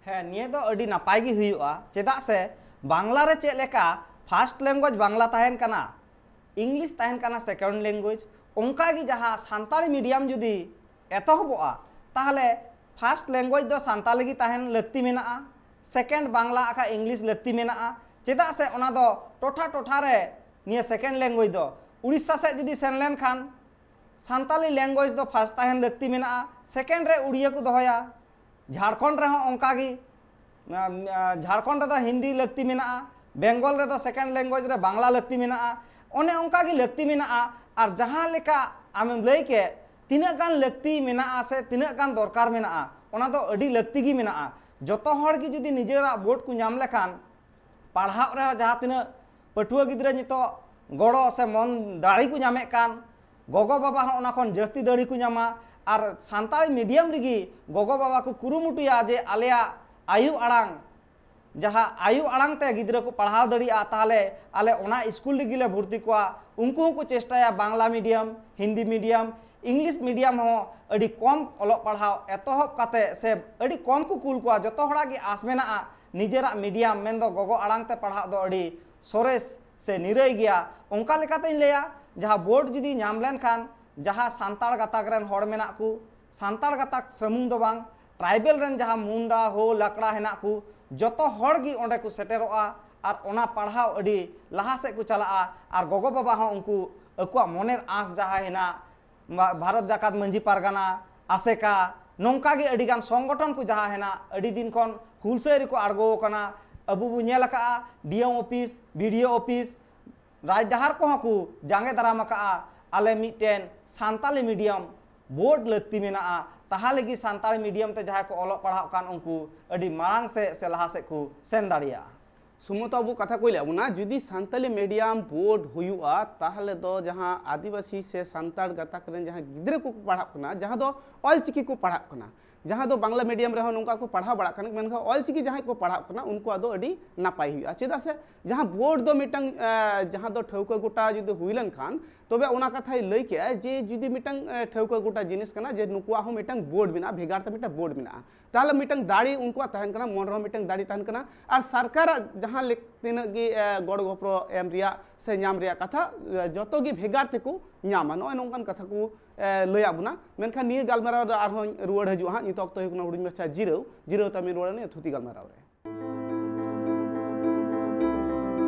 ᱦᱮᱸ, ᱱᱤᱭᱟᱹ ᱫᱚ ᱟᱹᱰᱤ ᱱᱟᱯᱟᱭ ᱜᱮ ᱦᱩᱭᱩᱜᱼᱟ, ᱪᱮᱫᱟᱜ ᱥᱮ ᱵᱟᱝᱞᱟ ᱨᱮ ᱪᱮᱫ ᱞᱮᱠᱟ ᱯᱷᱟᱥᱴ ᱞᱮᱝᱜᱩᱭᱮᱡᱽ ᱵᱟᱝᱞᱟ ᱛᱟᱦᱮᱱ ᱠᱟᱱᱟ, ᱤᱝᱞᱤᱥ ᱛᱟᱦᱮᱱ ᱠᱟᱱᱟ ᱥᱮᱠᱮᱱᱰ ᱞᱮᱝᱜᱩᱭᱮᱡᱽ, ᱚᱱᱠᱟ ᱜᱮ ᱡᱟᱦᱟᱸ ᱥᱟᱱᱛᱟᱲᱤ ᱢᱤᱰᱤᱭᱟᱢ ᱡᱩᱫᱤ ᱮᱛᱚᱦᱚᱵᱚᱜᱼᱟ, ᱛᱟᱦᱚᱞᱮ ᱯᱷᱟᱥᱴ ᱞᱮᱝᱜᱩᱭᱮᱡᱽ ᱫᱚ ᱥᱟᱱᱛᱟᱲᱤ ᱜᱮ ᱛᱟᱦᱮᱱ ᱞᱟᱹᱠᱛᱤ ᱢᱮᱱᱟᱜᱼᱟ, ᱥᱮᱠᱮᱱᱰ ᱵᱟᱝᱞᱟ ᱟᱠᱷᱟᱡ ᱤᱝᱞᱤᱥ ᱞᱟᱹᱠᱛᱤ ᱢᱮᱱᱟᱜᱼᱟ, ᱪᱮᱫᱟᱜ ᱥᱮ ᱚᱱᱟ ᱫᱚ ᱴᱚᱴᱷᱟ ᱴᱚᱴᱷᱟ ᱨᱮ ᱱᱤᱭᱟᱹ ᱥᱮᱠᱮᱱᱰ ᱞᱮᱝᱜᱩᱭᱮᱡᱽ ᱫᱚ ᱩᱲᱤᱥᱥᱟ ᱥᱮᱫ ᱡᱩᱫᱤ ᱥᱮᱱ ᱞᱮᱱᱠᱷᱟᱱ ᱥᱟᱱᱛᱟᱞᱤ language ᱫᱚ first ᱛᱟᱦᱮᱱ ᱞᱟᱹᱠᱛᱤ ᱢᱮᱱᱟᱜᱼᱟ, second ᱨᱮ ᱩᱲᱤᱭᱟᱹ ᱠᱚ ᱫᱚᱦᱚᱭᱟ᱾ ᱡᱷᱟᱲᱠᱷᱚᱸᱰ ᱨᱮᱦᱚᱸ ᱚᱱᱠᱟᱜᱮ, ᱟᱢ, ᱟ, ᱡᱷᱟᱲᱠᱷᱚᱸᱰ ᱨᱮᱫᱚ ᱦᱤᱱᱫᱤ ᱞᱟᱹᱠᱛᱤ ᱢᱮᱱᱟᱜᱼᱟ, ᱵᱮᱝᱜᱚᱞ ᱨᱮᱫᱚ second language ᱨᱮ ᱵᱟᱝᱞᱟ ᱞᱟᱹᱠᱛᱤ ᱢᱮᱱᱟᱜᱼᱟ᱾ ᱚᱱᱮ ᱚᱱᱠᱟᱜᱮ ᱞᱟᱹᱠᱛᱤ ᱢᱮᱱᱟᱜᱼᱟ᱾ ᱟᱨ ᱡᱟᱦᱟᱸ ᱞᱮᱠᱟ ᱟᱢᱮᱢ ᱞᱟᱹᱭ ᱠᱮᱫ, ᱛᱤᱱᱟᱹᱜ ᱜᱟᱱ ᱞᱟᱹᱠᱛᱤ ᱢᱮᱱᱟᱜᱼᱟ ᱥᱮ ᱛᱤᱱᱟᱹᱜ ᱜᱟᱱ ᱫᱚᱨᱠᱟᱨ ᱢᱮᱱᱟᱜᱼᱟ, ᱚᱱᱟ ᱫᱚ ᱟᱹᱰᱤ ᱞᱟᱹᱠᱛᱤ ᱜᱮ ᱢᱮᱱᱟᱜᱼᱟ᱾ ᱡᱚᱛᱚ ᱦᱚᱲ ᱜᱮ ᱡᱩᱫᱤ ᱱᱤᱡᱮᱨᱟᱜ ᱵᱳᱨᱰ ᱠᱚ ᱧᱟᱢ ᱞᱮᱠᱷᱟᱱ, ᱯᱟᱲᱦᱟᱜ ᱨᱮᱦᱚᱸ ᱡᱟᱦᱟᱸ ᱛᱤᱱᱟᱹᱜ ᱯᱟᱹᱴᱷᱩᱣᱟᱹ ᱜᱤᱫᱽᱨᱟᱹ ᱱᱤᱛᱚᱜ ᱜᱚᱲᱚ ᱥᱮ ᱢᱚᱱ ᱫᱟᱲᱮ ᱠᱚ ᱧᱟᱢᱮᱫ ᱠᱟᱱ, ᱜᱚᱜᱚ ᱵᱟᱵᱟ ᱦᱚᱸ ᱚᱱᱟ ᱠᱷᱚᱱ ᱡᱟᱹᱥᱛᱤ ᱫᱟᱲᱮ ᱠᱚ ᱧᱟᱢᱟ᱾ ᱟᱨ ᱥᱟᱱᱛᱟᱲᱤ medium ᱨᱮᱜᱮ ᱜᱚᱜᱚ ᱵᱟᱵᱟ ᱠᱚ ᱠᱩᱨᱩᱢᱩᱴᱩᱭᱟ ᱡᱮ ᱟᱞᱮᱭᱟᱜ ᱟᱭᱳ ᱟᱲᱟᱝ, ᱡᱟᱦᱟᱸ ᱟᱭᱳ ᱟᱲᱟᱝ ᱛᱮ ᱜᱤᱫᱽᱨᱟᱹ ᱠᱚ ᱯᱟᱲᱦᱟᱣ ᱫᱟᱲᱮᱭᱟᱜᱼᱟ, ᱛᱟᱦᱚᱞᱮ ᱟᱞᱮ ᱚᱱᱟ ᱥᱠᱩᱞ ᱨᱮᱜᱮ ᱞᱮ ᱵᱷᱚᱨᱛᱤ ᱠᱚᱣᱟ᱾ ᱩᱱᱠᱩ ᱦᱚᱸᱠᱚ ᱪᱮᱥᱴᱟᱭᱟ Bangla medium, Hindi medium, English medium ᱦᱚᱸ ᱟᱹᱰᱤ ᱠᱚᱢ ᱚᱞᱚᱜ ᱯᱟᱲᱦᱟᱣ ᱮᱛᱚᱦᱚᱵ ᱠᱟᱛᱮ ᱥᱮ ᱟᱹᱰᱤ ᱠᱚᱢ ᱠᱚ ᱠᱩᱞ ᱠᱚᱣᱟ᱾ ᱡᱚᱛᱚ ᱦᱚᱲᱟᱜ ᱜᱮ ᱟᱥ ᱢᱮᱱᱟᱜᱼᱟ ᱱᱤᱡᱮᱨᱟᱜ medium ᱢᱮᱱᱫᱚ ᱜᱚᱜᱚ ᱟᱲᱟᱝ ᱛᱮ ᱯᱟᱲᱦᱟᱜ ᱫᱚ ᱟᱹᱰᱤ ᱥᱚᱨᱮᱥ ᱥᱮ ᱱᱤᱨᱟᱹᱭ ᱜᱮᱭᱟ᱾ ᱚᱱᱠᱟ ᱞᱮᱠᱟᱛᱮᱧ ᱞᱟᱹᱭᱟ, ᱡᱟᱦᱟᱸ ᱵᱳᱨᱰ ᱡᱩᱫᱤ ᱧᱟᱢ ᱞᱮᱱᱠᱷᱟᱱ, ᱡᱟᱦᱟᱸ ᱥᱟᱱᱛᱟᱲ ᱜᱟᱛᱟᱠ ᱨᱮᱱ ᱦᱚᱲ ᱢᱮᱱᱟᱜ ᱠᱚ, ᱥᱟᱱᱛᱟᱲ ᱜᱟᱛᱟᱠ ᱥᱩᱢᱩᱝ ᱫᱚ ᱵᱟᱝ, tribal ᱨᱮᱱ ᱡᱟᱦᱟᱸ ᱢᱩᱱᱰᱟ, ᱦᱳ, ᱞᱟᱠᱲᱟ ᱦᱮᱱᱟᱜ ᱠᱚ, ᱡᱚᱛᱚ ᱦᱚᱲ ᱜᱮ ᱚᱸᱰᱮ ᱠᱚ ᱥᱮᱴᱮᱨᱚᱜᱼᱟ᱾ ᱟᱨ ᱚᱱᱟ ᱯᱟᱲᱦᱟᱣ ᱟᱹᱰᱤ ᱞᱟᱦᱟ ᱥᱮᱫ ᱠᱚ ᱪᱟᱞᱟᱜᱼᱟ᱾ ᱟᱨ ᱜᱚᱜᱚ ᱵᱟᱵᱟ ᱦᱚᱸ ᱩᱱᱠᱩ ᱟᱠᱚᱣᱟᱜ ᱢᱚᱱᱮᱨ ᱟᱸᱥ ᱡᱟᱦᱟᱸ ᱦᱮᱱᱟᱜ, ᱵᱷᱟ-, ᱵᱷᱟᱨᱚᱛ ᱡᱟᱠᱟᱛ ᱢᱟᱹᱡᱷᱤ ᱯᱟᱨᱜᱟᱱᱟ, ᱟᱥᱮᱠᱟ, ᱱᱚᱝᱠᱟ ᱜᱮ ᱟᱹᱰᱤ ᱜᱟᱱ ᱥᱚᱝᱜᱚᱴᱷᱚᱱ ᱠᱚ ᱡᱟᱦᱟᱸ ᱦᱮᱱᱟᱜ, ᱟᱹᱰᱤ ᱫᱤᱱ ᱠᱷᱚᱱ ᱦᱩᱞᱥᱟᱹᱭ ᱨᱮᱠᱚ ᱟᱬᱜᱚ ᱟᱠᱟᱱᱟ᱾ ᱟᱵᱚ ᱵᱚ ᱧᱮᱞ ᱟᱠᱟᱫᱼᱟ, D M office, B D O office, ᱨᱟᱡᱽ ᱰᱟᱦᱟᱨ ᱠᱚᱦᱚᱸ ᱠᱚ ᱡᱟᱸᱜᱮ ᱫᱟᱨᱟᱢ ᱟᱠᱟᱫᱼᱟ᱾ ᱟᱞᱮ ᱢᱤᱫᱴᱮᱱ ᱥᱟᱱᱛᱟᱞᱤ medium ᱵᱳᱨᱰ ᱞᱟᱹᱠᱛᱤ ᱢᱮᱱᱟᱜᱼᱟ, ᱛᱟᱦᱚᱞᱮ ᱜᱮ ᱥᱟᱱᱛᱟᱲᱤ medium ᱛᱮ ᱡᱟᱦᱟᱸᱭ ᱠᱚ ᱚᱞᱚᱜ ᱯᱟᱲᱦᱟᱜ ᱠᱟᱱ, ᱩᱱᱠᱩ ᱟᱹᱰᱤ ᱢᱟᱲᱟᱝ ᱥᱮᱫ ᱥᱮ ᱞᱟᱦᱟ ᱥᱮᱫ ᱠᱚ ᱥᱮᱱ ᱫᱟᱲᱮᱭᱟᱜᱼᱟ᱾ ᱥᱩᱢᱚᱛᱚ ᱵᱟᱹᱵᱩ, ᱠᱟᱛᱷᱟ ᱠᱚ ᱞᱟᱹᱭ ᱟᱵᱚᱱᱟ, ᱡᱩᱫᱤ ᱥᱟᱱᱛᱟᱞᱤ medium ᱵᱳᱨᱰ ᱦᱩᱭᱩᱜᱼᱟ, ᱛᱟᱦᱚᱞᱮ ᱫᱚ ᱡᱟᱦᱟᱸ ᱟᱹᱫᱤᱵᱟᱹᱥᱤ ᱥᱮ ᱥᱟᱱᱛᱟᱲ ᱜᱟᱛᱟᱠ ᱨᱮᱱ ᱡᱟᱦᱟᱸ ᱜᱤᱫᱽᱨᱟᱹ ᱠᱚᱠᱚ ᱯᱟᱲᱦᱟᱜ ᱠᱟᱱᱟ, ᱡᱟᱦᱟᱸ ᱫᱚ ᱚᱞᱪᱤᱠᱤ ᱠᱚ ᱯᱟᱲᱦᱟᱜ ᱠᱟᱱᱟ, ᱡᱟᱦᱟᱸ ᱫᱚ ᱵᱟᱝᱞᱟ medium ᱨᱮᱦᱚᱸ ᱱᱚᱝᱠᱟ ᱠᱚ ᱯᱟᱲᱦᱟᱣ ᱵᱟᱲᱟᱜ ᱠᱟᱱᱟ, ᱢᱮᱱᱠᱷᱟᱱ ᱚᱞᱪᱤᱠᱤ ᱡᱟᱦᱟᱸᱭ ᱠᱚ ᱯᱟᱲᱦᱟᱜ ᱠᱟᱱᱟ, ᱩᱱᱠᱩᱣᱟᱜ ᱫᱚ ᱟᱹᱰᱤ ᱱᱟᱯᱟᱭ ᱦᱩᱭᱩᱜᱼᱟ᱾ ᱪᱮᱫᱟᱜ ᱥᱮ ᱡᱟᱦᱟᱸ ᱵᱳᱨᱰ ᱫᱚ ᱢᱤᱫᱴᱟᱝ, ᱮ, ᱡᱟᱦᱟᱸ ᱫᱚ ᱴᱷᱟᱹᱣᱠᱟᱹ ᱜᱚᱴᱟ ᱡᱩᱫᱤ ᱦᱩᱭ ᱞᱮᱱᱠᱷᱟᱱ, ᱛᱚᱵᱮ ᱚᱱᱟ ᱠᱟᱛᱷᱟᱭ ᱞᱟᱹᱭ ᱠᱮᱜᱼᱟ ᱡᱮ ᱡᱩᱫᱤ ᱢᱤᱫᱴᱟᱝ, ᱮ, ᱴᱷᱟᱹᱣᱠᱟᱹ ᱜᱚᱴᱟ ᱡᱤᱱᱤᱥ ᱠᱟᱱᱟ, ᱡᱮ ᱱᱩᱠᱩᱣᱟᱜ ᱦᱚᱸ ᱢᱤᱫᱴᱟᱝ ᱵᱳᱨᱰ ᱢᱮᱱᱟᱜᱼᱟ, ᱵᱷᱮᱜᱟᱨ ᱛᱮ ᱢᱤᱫᱴᱟᱝ ᱵᱳᱨᱰ ᱢᱮᱱᱟᱜᱼᱟ, ᱛᱟᱦᱚᱞᱮ ᱢᱤᱫᱴᱟᱝ ᱫᱟᱲᱮ ᱩᱱᱠᱩᱣᱟᱜ ᱛᱟᱦᱮᱱ ᱠᱟᱱᱟ, ᱢᱚᱱ ᱨᱮᱦᱚᱸ ᱢᱤᱫᱴᱟᱝ ᱫᱟᱲᱮ ᱛᱟᱦᱮᱱ ᱠᱟᱱᱟ᱾ ᱟᱨ ᱥᱚᱨᱠᱟᱨᱟᱜ ᱡᱟᱦᱟᱸ ᱞᱮᱠ-, ᱛᱤᱱᱟᱹᱜ ᱜᱮ, ᱮ, ᱜᱚᱲᱚ ᱜᱚᱯᱚᱲᱚ ᱮᱢ ᱨᱮᱭᱟᱜ ᱥᱮ ᱧᱟᱢ ᱨᱮᱭᱟᱜ ᱠᱟᱛᱷᱟ, ᱮ, ᱡᱚᱛᱚ ᱜᱮ ᱵᱷᱮᱜᱟᱨ ᱛᱮᱠᱚ ᱧᱟᱢᱟ᱾ ᱱᱚᱜᱼᱚᱭ ᱱᱚᱝᱠᱟᱱ ᱠᱟᱛᱷᱟ ᱠᱚ, ᱮ, ᱞᱟᱹᱭᱟᱫ ᱵᱚᱱᱟ᱾ ᱢᱮᱱᱠᱷᱟᱱ ᱱᱤᱭᱟᱹ ᱜᱟᱞᱢᱟᱨᱟᱣ ᱫᱚ ᱟᱨᱦᱚᱸ ᱨᱩᱣᱟᱹᱲ ᱦᱤᱡᱩᱜᱼᱟ ᱦᱟᱸᱜ᱾ ᱱᱤᱛᱚᱜ ᱚᱠᱛᱚ ᱦᱩᱭᱩᱜ ᱠᱟᱱᱟ ᱦᱩᱰᱤᱧ ᱢᱟᱪᱷᱟ ᱡᱤᱨᱟᱹᱣ᱾ ᱡᱤᱨᱟᱹᱣ ᱛᱟᱭᱚᱢ ᱨᱩᱣᱟᱹᱲᱟ ᱱᱤᱭᱟᱹ ᱛᱷᱩᱛᱤ ᱜᱟᱞᱢᱟᱨᱟᱣ ᱨᱮ᱾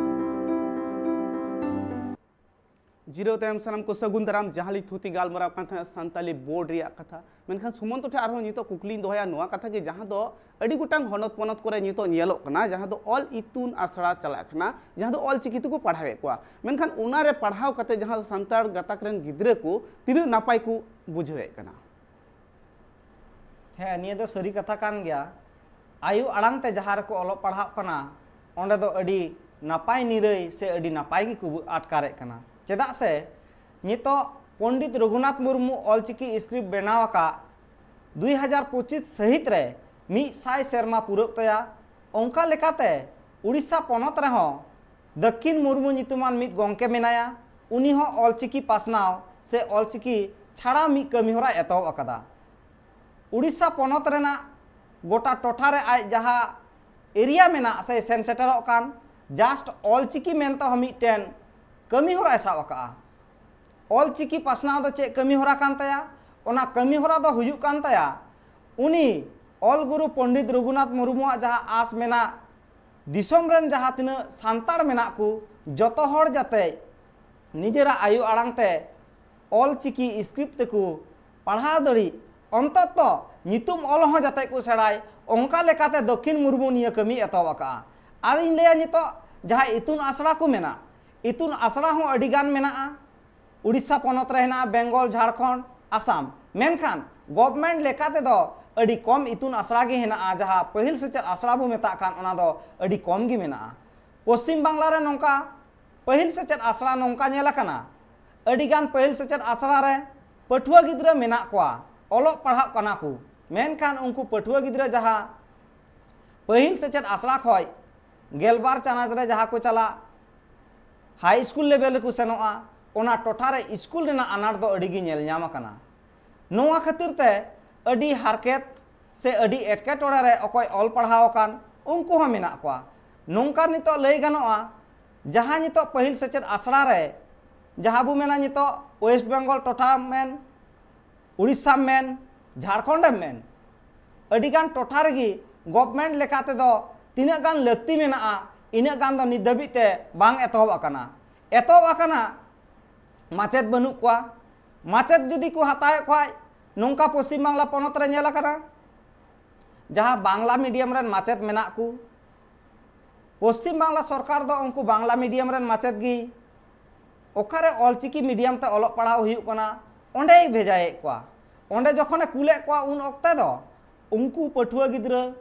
ᱡᱤᱨᱟᱹᱣ ᱛᱟᱭᱚᱢ ᱥᱟᱱᱟᱢ ᱠᱚ ᱥᱟᱹᱜᱩᱱ ᱫᱟᱨᱟᱢ᱾ ᱡᱟᱦᱟᱸ ᱞᱤᱧ ᱛᱷᱩᱛᱤ ᱜᱟᱞᱢᱟᱨᱟᱣ ᱠᱟᱱ ᱛᱟᱦᱮᱸᱫ ᱥᱟᱱᱛᱟᱞᱤ ᱵᱳᱨᱰ ᱨᱮᱭᱟᱜ ᱠᱟᱛᱷᱟ, ᱢᱮᱱᱠᱷᱟᱱ ᱥᱩᱢᱚᱱᱛᱚ ᱴᱷᱮᱱ ᱟᱨᱦᱚᱸ ᱱᱤᱛᱚᱜ ᱠᱩᱠᱞᱤᱧ ᱫᱚᱦᱚᱭᱟ ᱱᱚᱣᱟ ᱠᱟᱛᱷᱟ ᱜᱮ, ᱡᱟᱦᱟᱸ ᱫᱚ ᱟᱹᱰᱤ ᱜᱚᱴᱟᱝ ᱦᱚᱱᱚᱛ ᱯᱚᱱᱚᱛ ᱠᱚᱨᱮ ᱱᱤᱛᱚᱜ ᱧᱮᱞᱚᱜ ᱠᱟᱱᱟ, ᱡᱟᱦᱟᱸ ᱫᱚ ᱚᱞ ᱤᱛᱩᱱ ᱟᱥᱲᱟ ᱪᱟᱞᱟᱜ ᱠᱟᱱᱟ, ᱡᱟᱦᱟᱸ ᱫᱚ ᱚᱞ ᱪᱤᱠᱤ ᱛᱮᱠᱚ ᱯᱟᱲᱦᱟᱣᱮᱫ ᱠᱚᱣᱟ, ᱢᱮᱱᱠᱷᱟᱱ ᱚᱱᱟᱨᱮ ᱯᱟᱲᱦᱟᱣ ᱠᱟᱛᱮ ᱡᱟᱦᱟᱸ ᱫᱚ ᱥᱟᱱᱛᱟᱲ ᱜᱟᱛᱟᱠ ᱨᱮᱱ ᱜᱤᱫᱽᱨᱟᱹ ᱠᱚ ᱛᱤᱱᱟᱹᱜ ᱱᱟᱯᱟᱭ ᱠᱚ ᱵᱩᱡᱷᱟᱹᱣᱮᱫ ᱠᱟᱱᱟ? ᱦᱮᱸ, ᱱᱤᱭᱟᱹ ᱫᱚ ᱥᱟᱹᱨᱤ ᱠᱟᱛᱷᱟ ᱠᱟᱱ ᱜᱮᱭᱟ᱾ ᱟᱭᱳ ᱟᱲᱟᱝ ᱛᱮ ᱡᱟᱦᱟᱸ ᱨᱮᱠᱚ ᱚᱞᱚᱜ ᱯᱟᱲᱦᱟᱜ ᱠᱟᱱᱟ, ᱚᱸᱰᱮ ᱫᱚ ᱟᱹᱰᱤ ᱱᱟᱯᱟᱭ ᱱᱤᱨᱟᱹᱭ ᱥᱮ ᱟᱹᱰᱤ ᱱᱟᱯᱟᱭ ᱜᱮᱠᱚ ᱟᱴᱠᱟᱨᱮᱫ ᱠᱟᱱᱟ᱾ ᱪᱮᱫᱟᱜ ᱥᱮ ᱱᱤᱛᱚᱜ ᱯᱚᱱᱰᱤᱛ ᱨᱚᱜᱷᱩᱱᱟᱛᱷ ᱢᱩᱨᱢᱩ ᱚᱞᱪᱤᱠᱤ ᱥᱠᱨᱤᱯᱴ ᱵᱮᱱᱟᱣ ᱟᱠᱟᱫ ᱫᱩᱭ ᱦᱟᱡᱟᱨ ᱯᱚᱸᱪᱤᱥ ᱥᱟᱹᱦᱤᱛ ᱨᱮ ᱢᱤᱫ ᱥᱟᱭ ᱥᱮᱨᱢᱟ ᱯᱩᱨᱟᱹᱜ ᱛᱟᱭᱟ᱾ ᱚᱱᱠᱟ ᱞᱮᱠᱟᱛᱮ ᱩᱲᱤᱥᱥᱟ ᱯᱚᱱᱚᱛ ᱨᱮᱦᱚᱸ ᱫᱟᱹᱠᱷᱤᱱ ᱢᱩᱨᱢᱩ ᱧᱩᱛᱩᱢᱟᱱ ᱢᱤᱫ ᱜᱚᱢᱠᱮ ᱢᱮᱱᱟᱭᱟ᱾ ᱩᱱᱤ ᱦᱚᱸ ᱚᱞᱪᱤᱠᱤ ᱯᱟᱥᱱᱟᱣ ᱥᱮ ᱚᱞᱪᱤᱠᱤ ᱪᱷᱟᱲᱟᱣ ᱢᱤᱫ ᱠᱟᱹᱢᱤᱦᱚᱨᱟᱭ ᱮᱛᱚᱦᱚᱵ ᱟᱠᱟᱫᱟ᱾ ᱩᱲᱤᱥᱥᱟ ᱯᱚᱱᱚᱛ ᱨᱮᱱᱟᱜ ᱜᱚᱴᱟ ᱴᱚᱴᱷᱟ ᱨᱮ ᱟᱡ ᱡᱟᱦᱟᱸ ᱮᱨᱤᱭᱟ ᱢᱮᱱᱟᱜ ᱥᱮ ᱥᱮᱱ ᱥᱮᱴᱮᱨᱚᱜ ᱠᱟᱱ, ᱡᱟᱥᱴ ᱚᱞᱪᱤᱠᱤ ᱢᱮᱱᱛᱮ ᱦᱚᱸ ᱢᱤᱫᱴᱮᱱ ᱠᱟᱹᱢᱤ ᱦᱚᱨᱟᱭ ᱥᱟᱵ ᱟᱠᱟᱫᱼᱟ᱾ ᱚᱞᱪᱤᱠᱤ ᱯᱟᱥᱱᱟᱣ ᱫᱚ ᱪᱮᱫ ᱠᱟᱹᱢᱤ ᱦᱚᱨᱟ ᱠᱟᱱ ᱛᱟᱭᱟ? ᱚᱱᱟ ᱠᱟᱹᱢᱤ ᱦᱚᱨᱟ ᱫᱚ ᱦᱩᱭᱩᱜ ᱠᱟᱱ ᱛᱟᱭᱟ, ᱩᱱᱤ ᱚᱞ ᱜᱩᱨᱩ ᱯᱚᱱᱰᱤᱛ ᱨᱚᱜᱷᱩᱱᱟᱛᱷ ᱢᱩᱨᱢᱩᱣᱟᱜ ᱡᱟᱦᱟᱸ ᱟᱸᱥ ᱢᱮᱱᱟᱜ, ᱫᱤᱥᱚᱢ ᱨᱮᱱ ᱡᱟᱦᱟᱸ ᱛᱤᱱᱟᱹᱜ ᱥᱟᱱᱛᱟᱲ ᱢᱮᱱᱟᱜ ᱠᱚ, ᱡᱚᱛᱚ ᱦᱚᱲ ᱡᱟᱛᱮ ᱱᱤᱡᱮᱨᱟᱜ ᱟᱭᱳ ᱟᱲᱟᱝ ᱛᱮ ᱚᱞ ᱪᱤᱠᱤ ᱥᱠᱨᱤᱯᱴ ᱛᱮᱠᱚ ᱯᱟᱲᱦᱟᱣ ᱫᱟᱲᱮᱜ, ᱚᱱᱛᱚᱛᱚ ᱧᱩᱛᱩᱢ ᱚᱞ ᱦᱚᱸ ᱡᱟᱛᱮ ᱠᱚ ᱥᱮᱬᱟᱭ, ᱚᱱᱠᱟ ᱞᱮᱠᱟᱛᱮ ᱫᱚᱠᱷᱤᱱ ᱢᱩᱨᱢᱩ ᱱᱤᱭᱟᱹ ᱠᱟᱹᱢᱤ ᱮᱛᱚᱦᱚᱵ ᱟᱠᱟᱫᱼᱟ᱾ ᱟᱨ ᱤᱧ ᱞᱟᱹᱭᱟ, ᱱᱤᱛᱚᱜ ᱡᱟᱦᱟᱸ ᱤᱛᱩᱱ ᱟᱥᱲᱟ ᱠᱚ ᱢᱮᱱᱟᱜ, ᱤᱛᱩᱱ ᱟᱥᱲᱟ ᱦᱚᱸ ᱟᱹᱰᱤ ᱜᱟᱱ ᱢᱮᱱᱟᱜᱼᱟ᱾ ᱩᱲᱤᱥᱥᱟ ᱯᱚᱱᱚᱛ ᱨᱮ ᱦᱮᱱᱟᱜᱼᱟ, ᱵᱮᱝᱜᱚᱞ, ᱡᱷᱟᱲᱠᱷᱚᱸᱰ, ᱟᱥᱟᱢ, ᱢᱮᱱᱠᱷᱟᱱ ᱜᱚᱵᱷᱢᱮᱱᱴ ᱞᱮᱠᱟ ᱛᱮᱫᱚ ᱟᱹᱰᱤ ᱠᱚᱢ ᱤᱛᱩᱱ ᱟᱥᱲᱟ ᱜᱮ ᱦᱮᱱᱟᱜᱼᱟ᱾ ᱡᱟᱦᱟᱸ ᱯᱟᱹᱦᱤᱞ ᱥᱮᱪᱮᱫ ᱟᱥᱲᱟ ᱵᱚ ᱢᱮᱛᱟᱜ ᱠᱟᱱ, ᱚᱱᱟ ᱫᱚ ᱟᱹᱰᱤ ᱠᱚᱢ ᱜᱮ ᱢᱮᱱᱟᱜᱼᱟ᱾ ᱯᱚᱥᱪᱤᱢ ᱵᱟᱝᱞᱟ ᱨᱮ ᱱᱚᱝᱠᱟ ᱯᱟᱹᱦᱤᱞ ᱥᱮᱪᱮᱫ ᱟᱥᱲᱟ ᱱᱚᱝᱠᱟ ᱧᱮᱞ ᱟᱠᱟᱱᱟ, ᱟᱹᱰᱤᱜᱟᱱ ᱯᱟᱹᱦᱤᱞ ᱥᱮᱪᱮᱫ ᱟᱥᱲᱟ ᱨᱮ ᱯᱟᱹᱴᱷᱩᱣᱟᱹ ᱜᱤᱫᱽᱨᱟᱹ ᱢᱮᱱᱟᱜ ᱠᱚᱣᱟ, ᱚᱞᱚᱜ ᱯᱟᱲᱦᱟᱜ ᱠᱟᱱᱟ ᱠᱚ, ᱢᱮᱱᱠᱷᱟᱱ ᱩᱱᱠᱩ ᱯᱟᱹᱴᱷᱩᱣᱟᱹ ᱜᱤᱫᱽᱨᱟᱹ ᱡᱟᱦᱟᱸ ᱯᱟᱹᱦᱤᱞ ᱥᱮᱪᱮᱫ ᱟᱥᱲᱟ ᱠᱷᱚᱱ ᱜᱮᱞᱵᱟᱨ ᱪᱟᱱᱟᱪ ᱨᱮ ᱡᱟᱦᱟᱸ ᱠᱚ ᱪᱟᱞᱟᱜ, ᱦᱟᱭ ᱥᱠᱩᱞ ᱞᱮᱵᱮᱞ ᱨᱮᱠᱚ ᱥᱮᱱᱚᱜᱼᱟ, ᱚᱱᱟ ᱴᱚᱴᱷᱟ ᱨᱮ ᱥᱠᱩᱞ ᱨᱮᱱᱟᱜ ᱟᱱᱟᱴ ᱫᱚ ᱟᱹᱰᱤ ᱜᱮ ᱧᱮᱞ ᱧᱟᱢ ᱟᱠᱟᱱᱟ᱾ ᱱᱚᱣᱟ ᱠᱷᱟᱹᱛᱤᱨ ᱛᱮ ᱟᱹᱰᱤ ᱦᱟᱨᱠᱮᱛ ᱥᱮ ᱟᱹᱰᱤ ᱮᱴᱠᱮᱴᱚᱬᱮ ᱨᱮ ᱚᱠᱚᱭ ᱚᱞ ᱯᱟᱲᱦᱟᱣ ᱟᱠᱟᱱ, ᱩᱱᱠᱩ ᱦᱚᱸ ᱢᱮᱱᱟᱜ ᱠᱚᱣᱟ᱾ ᱱᱚᱝᱠᱟ ᱱᱤᱛᱚᱜ ᱞᱟᱹᱭ ᱜᱟᱱᱚᱜᱼᱟ, ᱡᱟᱦᱟᱸ ᱱᱤᱛᱚᱜ ᱯᱟᱹᱦᱤᱞ ᱥᱮᱪᱮᱫ ᱟᱥᱲᱟ ᱨᱮ, ᱡᱟᱦᱟᱸ ᱵᱚ ᱢᱮᱱᱟ ᱱᱤᱛᱚᱜ ᱳᱭᱮᱥᱴ ᱵᱮᱝᱜᱚᱞ ᱴᱚᱴᱷᱟ ᱢᱮᱱ, ᱩᱲᱤᱥᱥᱟ ᱢᱮᱱ, ᱡᱷᱟᱲᱠᱷᱚᱸᱰ ᱮᱢ ᱢᱮᱱ, ᱟᱹᱰᱤᱜᱟᱱ ᱴᱚᱴᱷᱟ ᱨᱮᱜᱮ ᱜᱚᱵᱷᱢᱮᱱᱴ ᱞᱮᱠᱟ ᱛᱮᱫᱚ ᱛᱤᱱᱟᱹᱜ ᱜᱟᱱ ᱞᱟᱹᱠᱛᱤ ᱢᱮᱱᱟᱜᱼᱟ, ᱤᱱᱟᱹᱜ ᱜᱟᱱ ᱫᱚ ᱱᱤᱛ ᱫᱷᱟᱹᱵᱤᱡ ᱛᱮ ᱵᱟᱝ ᱮᱛᱚᱦᱚᱵ ᱟᱠᱟᱱᱟ᱾ ᱮᱛᱚᱦᱚᱵ ᱟᱠᱟᱱᱟ ᱢᱟᱪᱮᱫ ᱵᱟᱹᱱᱩᱜ ᱠᱚᱣᱟ᱾ ᱢᱟᱪᱮᱫ ᱡᱩᱫᱤ ᱠᱚ ᱦᱟᱛᱟᱣᱮᱫ ᱠᱷᱟᱡ, ᱱᱚᱝᱠᱟ ᱯᱚᱥᱪᱤᱢ ᱵᱟᱝᱞᱟ ᱯᱚᱱᱚᱛ ᱨᱮ ᱧᱮᱞ ᱟᱠᱟᱱᱟ, ᱡᱟᱦᱟᱸ ᱵᱟᱝᱞᱟ ᱢᱤᱰᱤᱭᱟᱢ ᱨᱮᱱ ᱢᱟᱪᱮᱫ ᱢᱮᱱᱟᱜ ᱠᱚ, ᱯᱚᱥᱪᱤᱢ ᱵᱟᱝᱞᱟ ᱥᱚᱨᱠᱟᱨ ᱫᱚ ᱩᱱᱠᱩ ᱵᱟᱝᱞᱟ ᱢᱤᱰᱤᱭᱟᱢ ᱨᱮᱱ ᱢᱟᱪᱮᱫ ᱜᱮ ᱚᱠᱟᱨᱮ ᱚᱞᱪᱤᱠᱤ ᱢᱤᱰᱤᱭᱟᱢ ᱛᱮ ᱚᱞᱚᱜ ᱯᱟᱲᱦᱟᱣ ᱦᱩᱭᱩᱜ ᱠᱟᱱᱟ, ᱚᱸᱰᱮᱭ ᱵᱷᱮᱡᱟᱭᱮᱫ ᱠᱚᱣᱟ᱾ ᱚᱸᱰᱮ ᱡᱚᱠᱷᱚᱱᱮ ᱠᱩᱞᱮᱫ ᱠᱚᱣᱟ, ᱩᱱ ᱚᱠᱛᱮ ᱫᱚ ᱩᱱᱠᱩ ᱯᱟᱹᱴᱷᱩᱣᱟᱹ ᱜᱤᱫᱽᱨᱟᱹ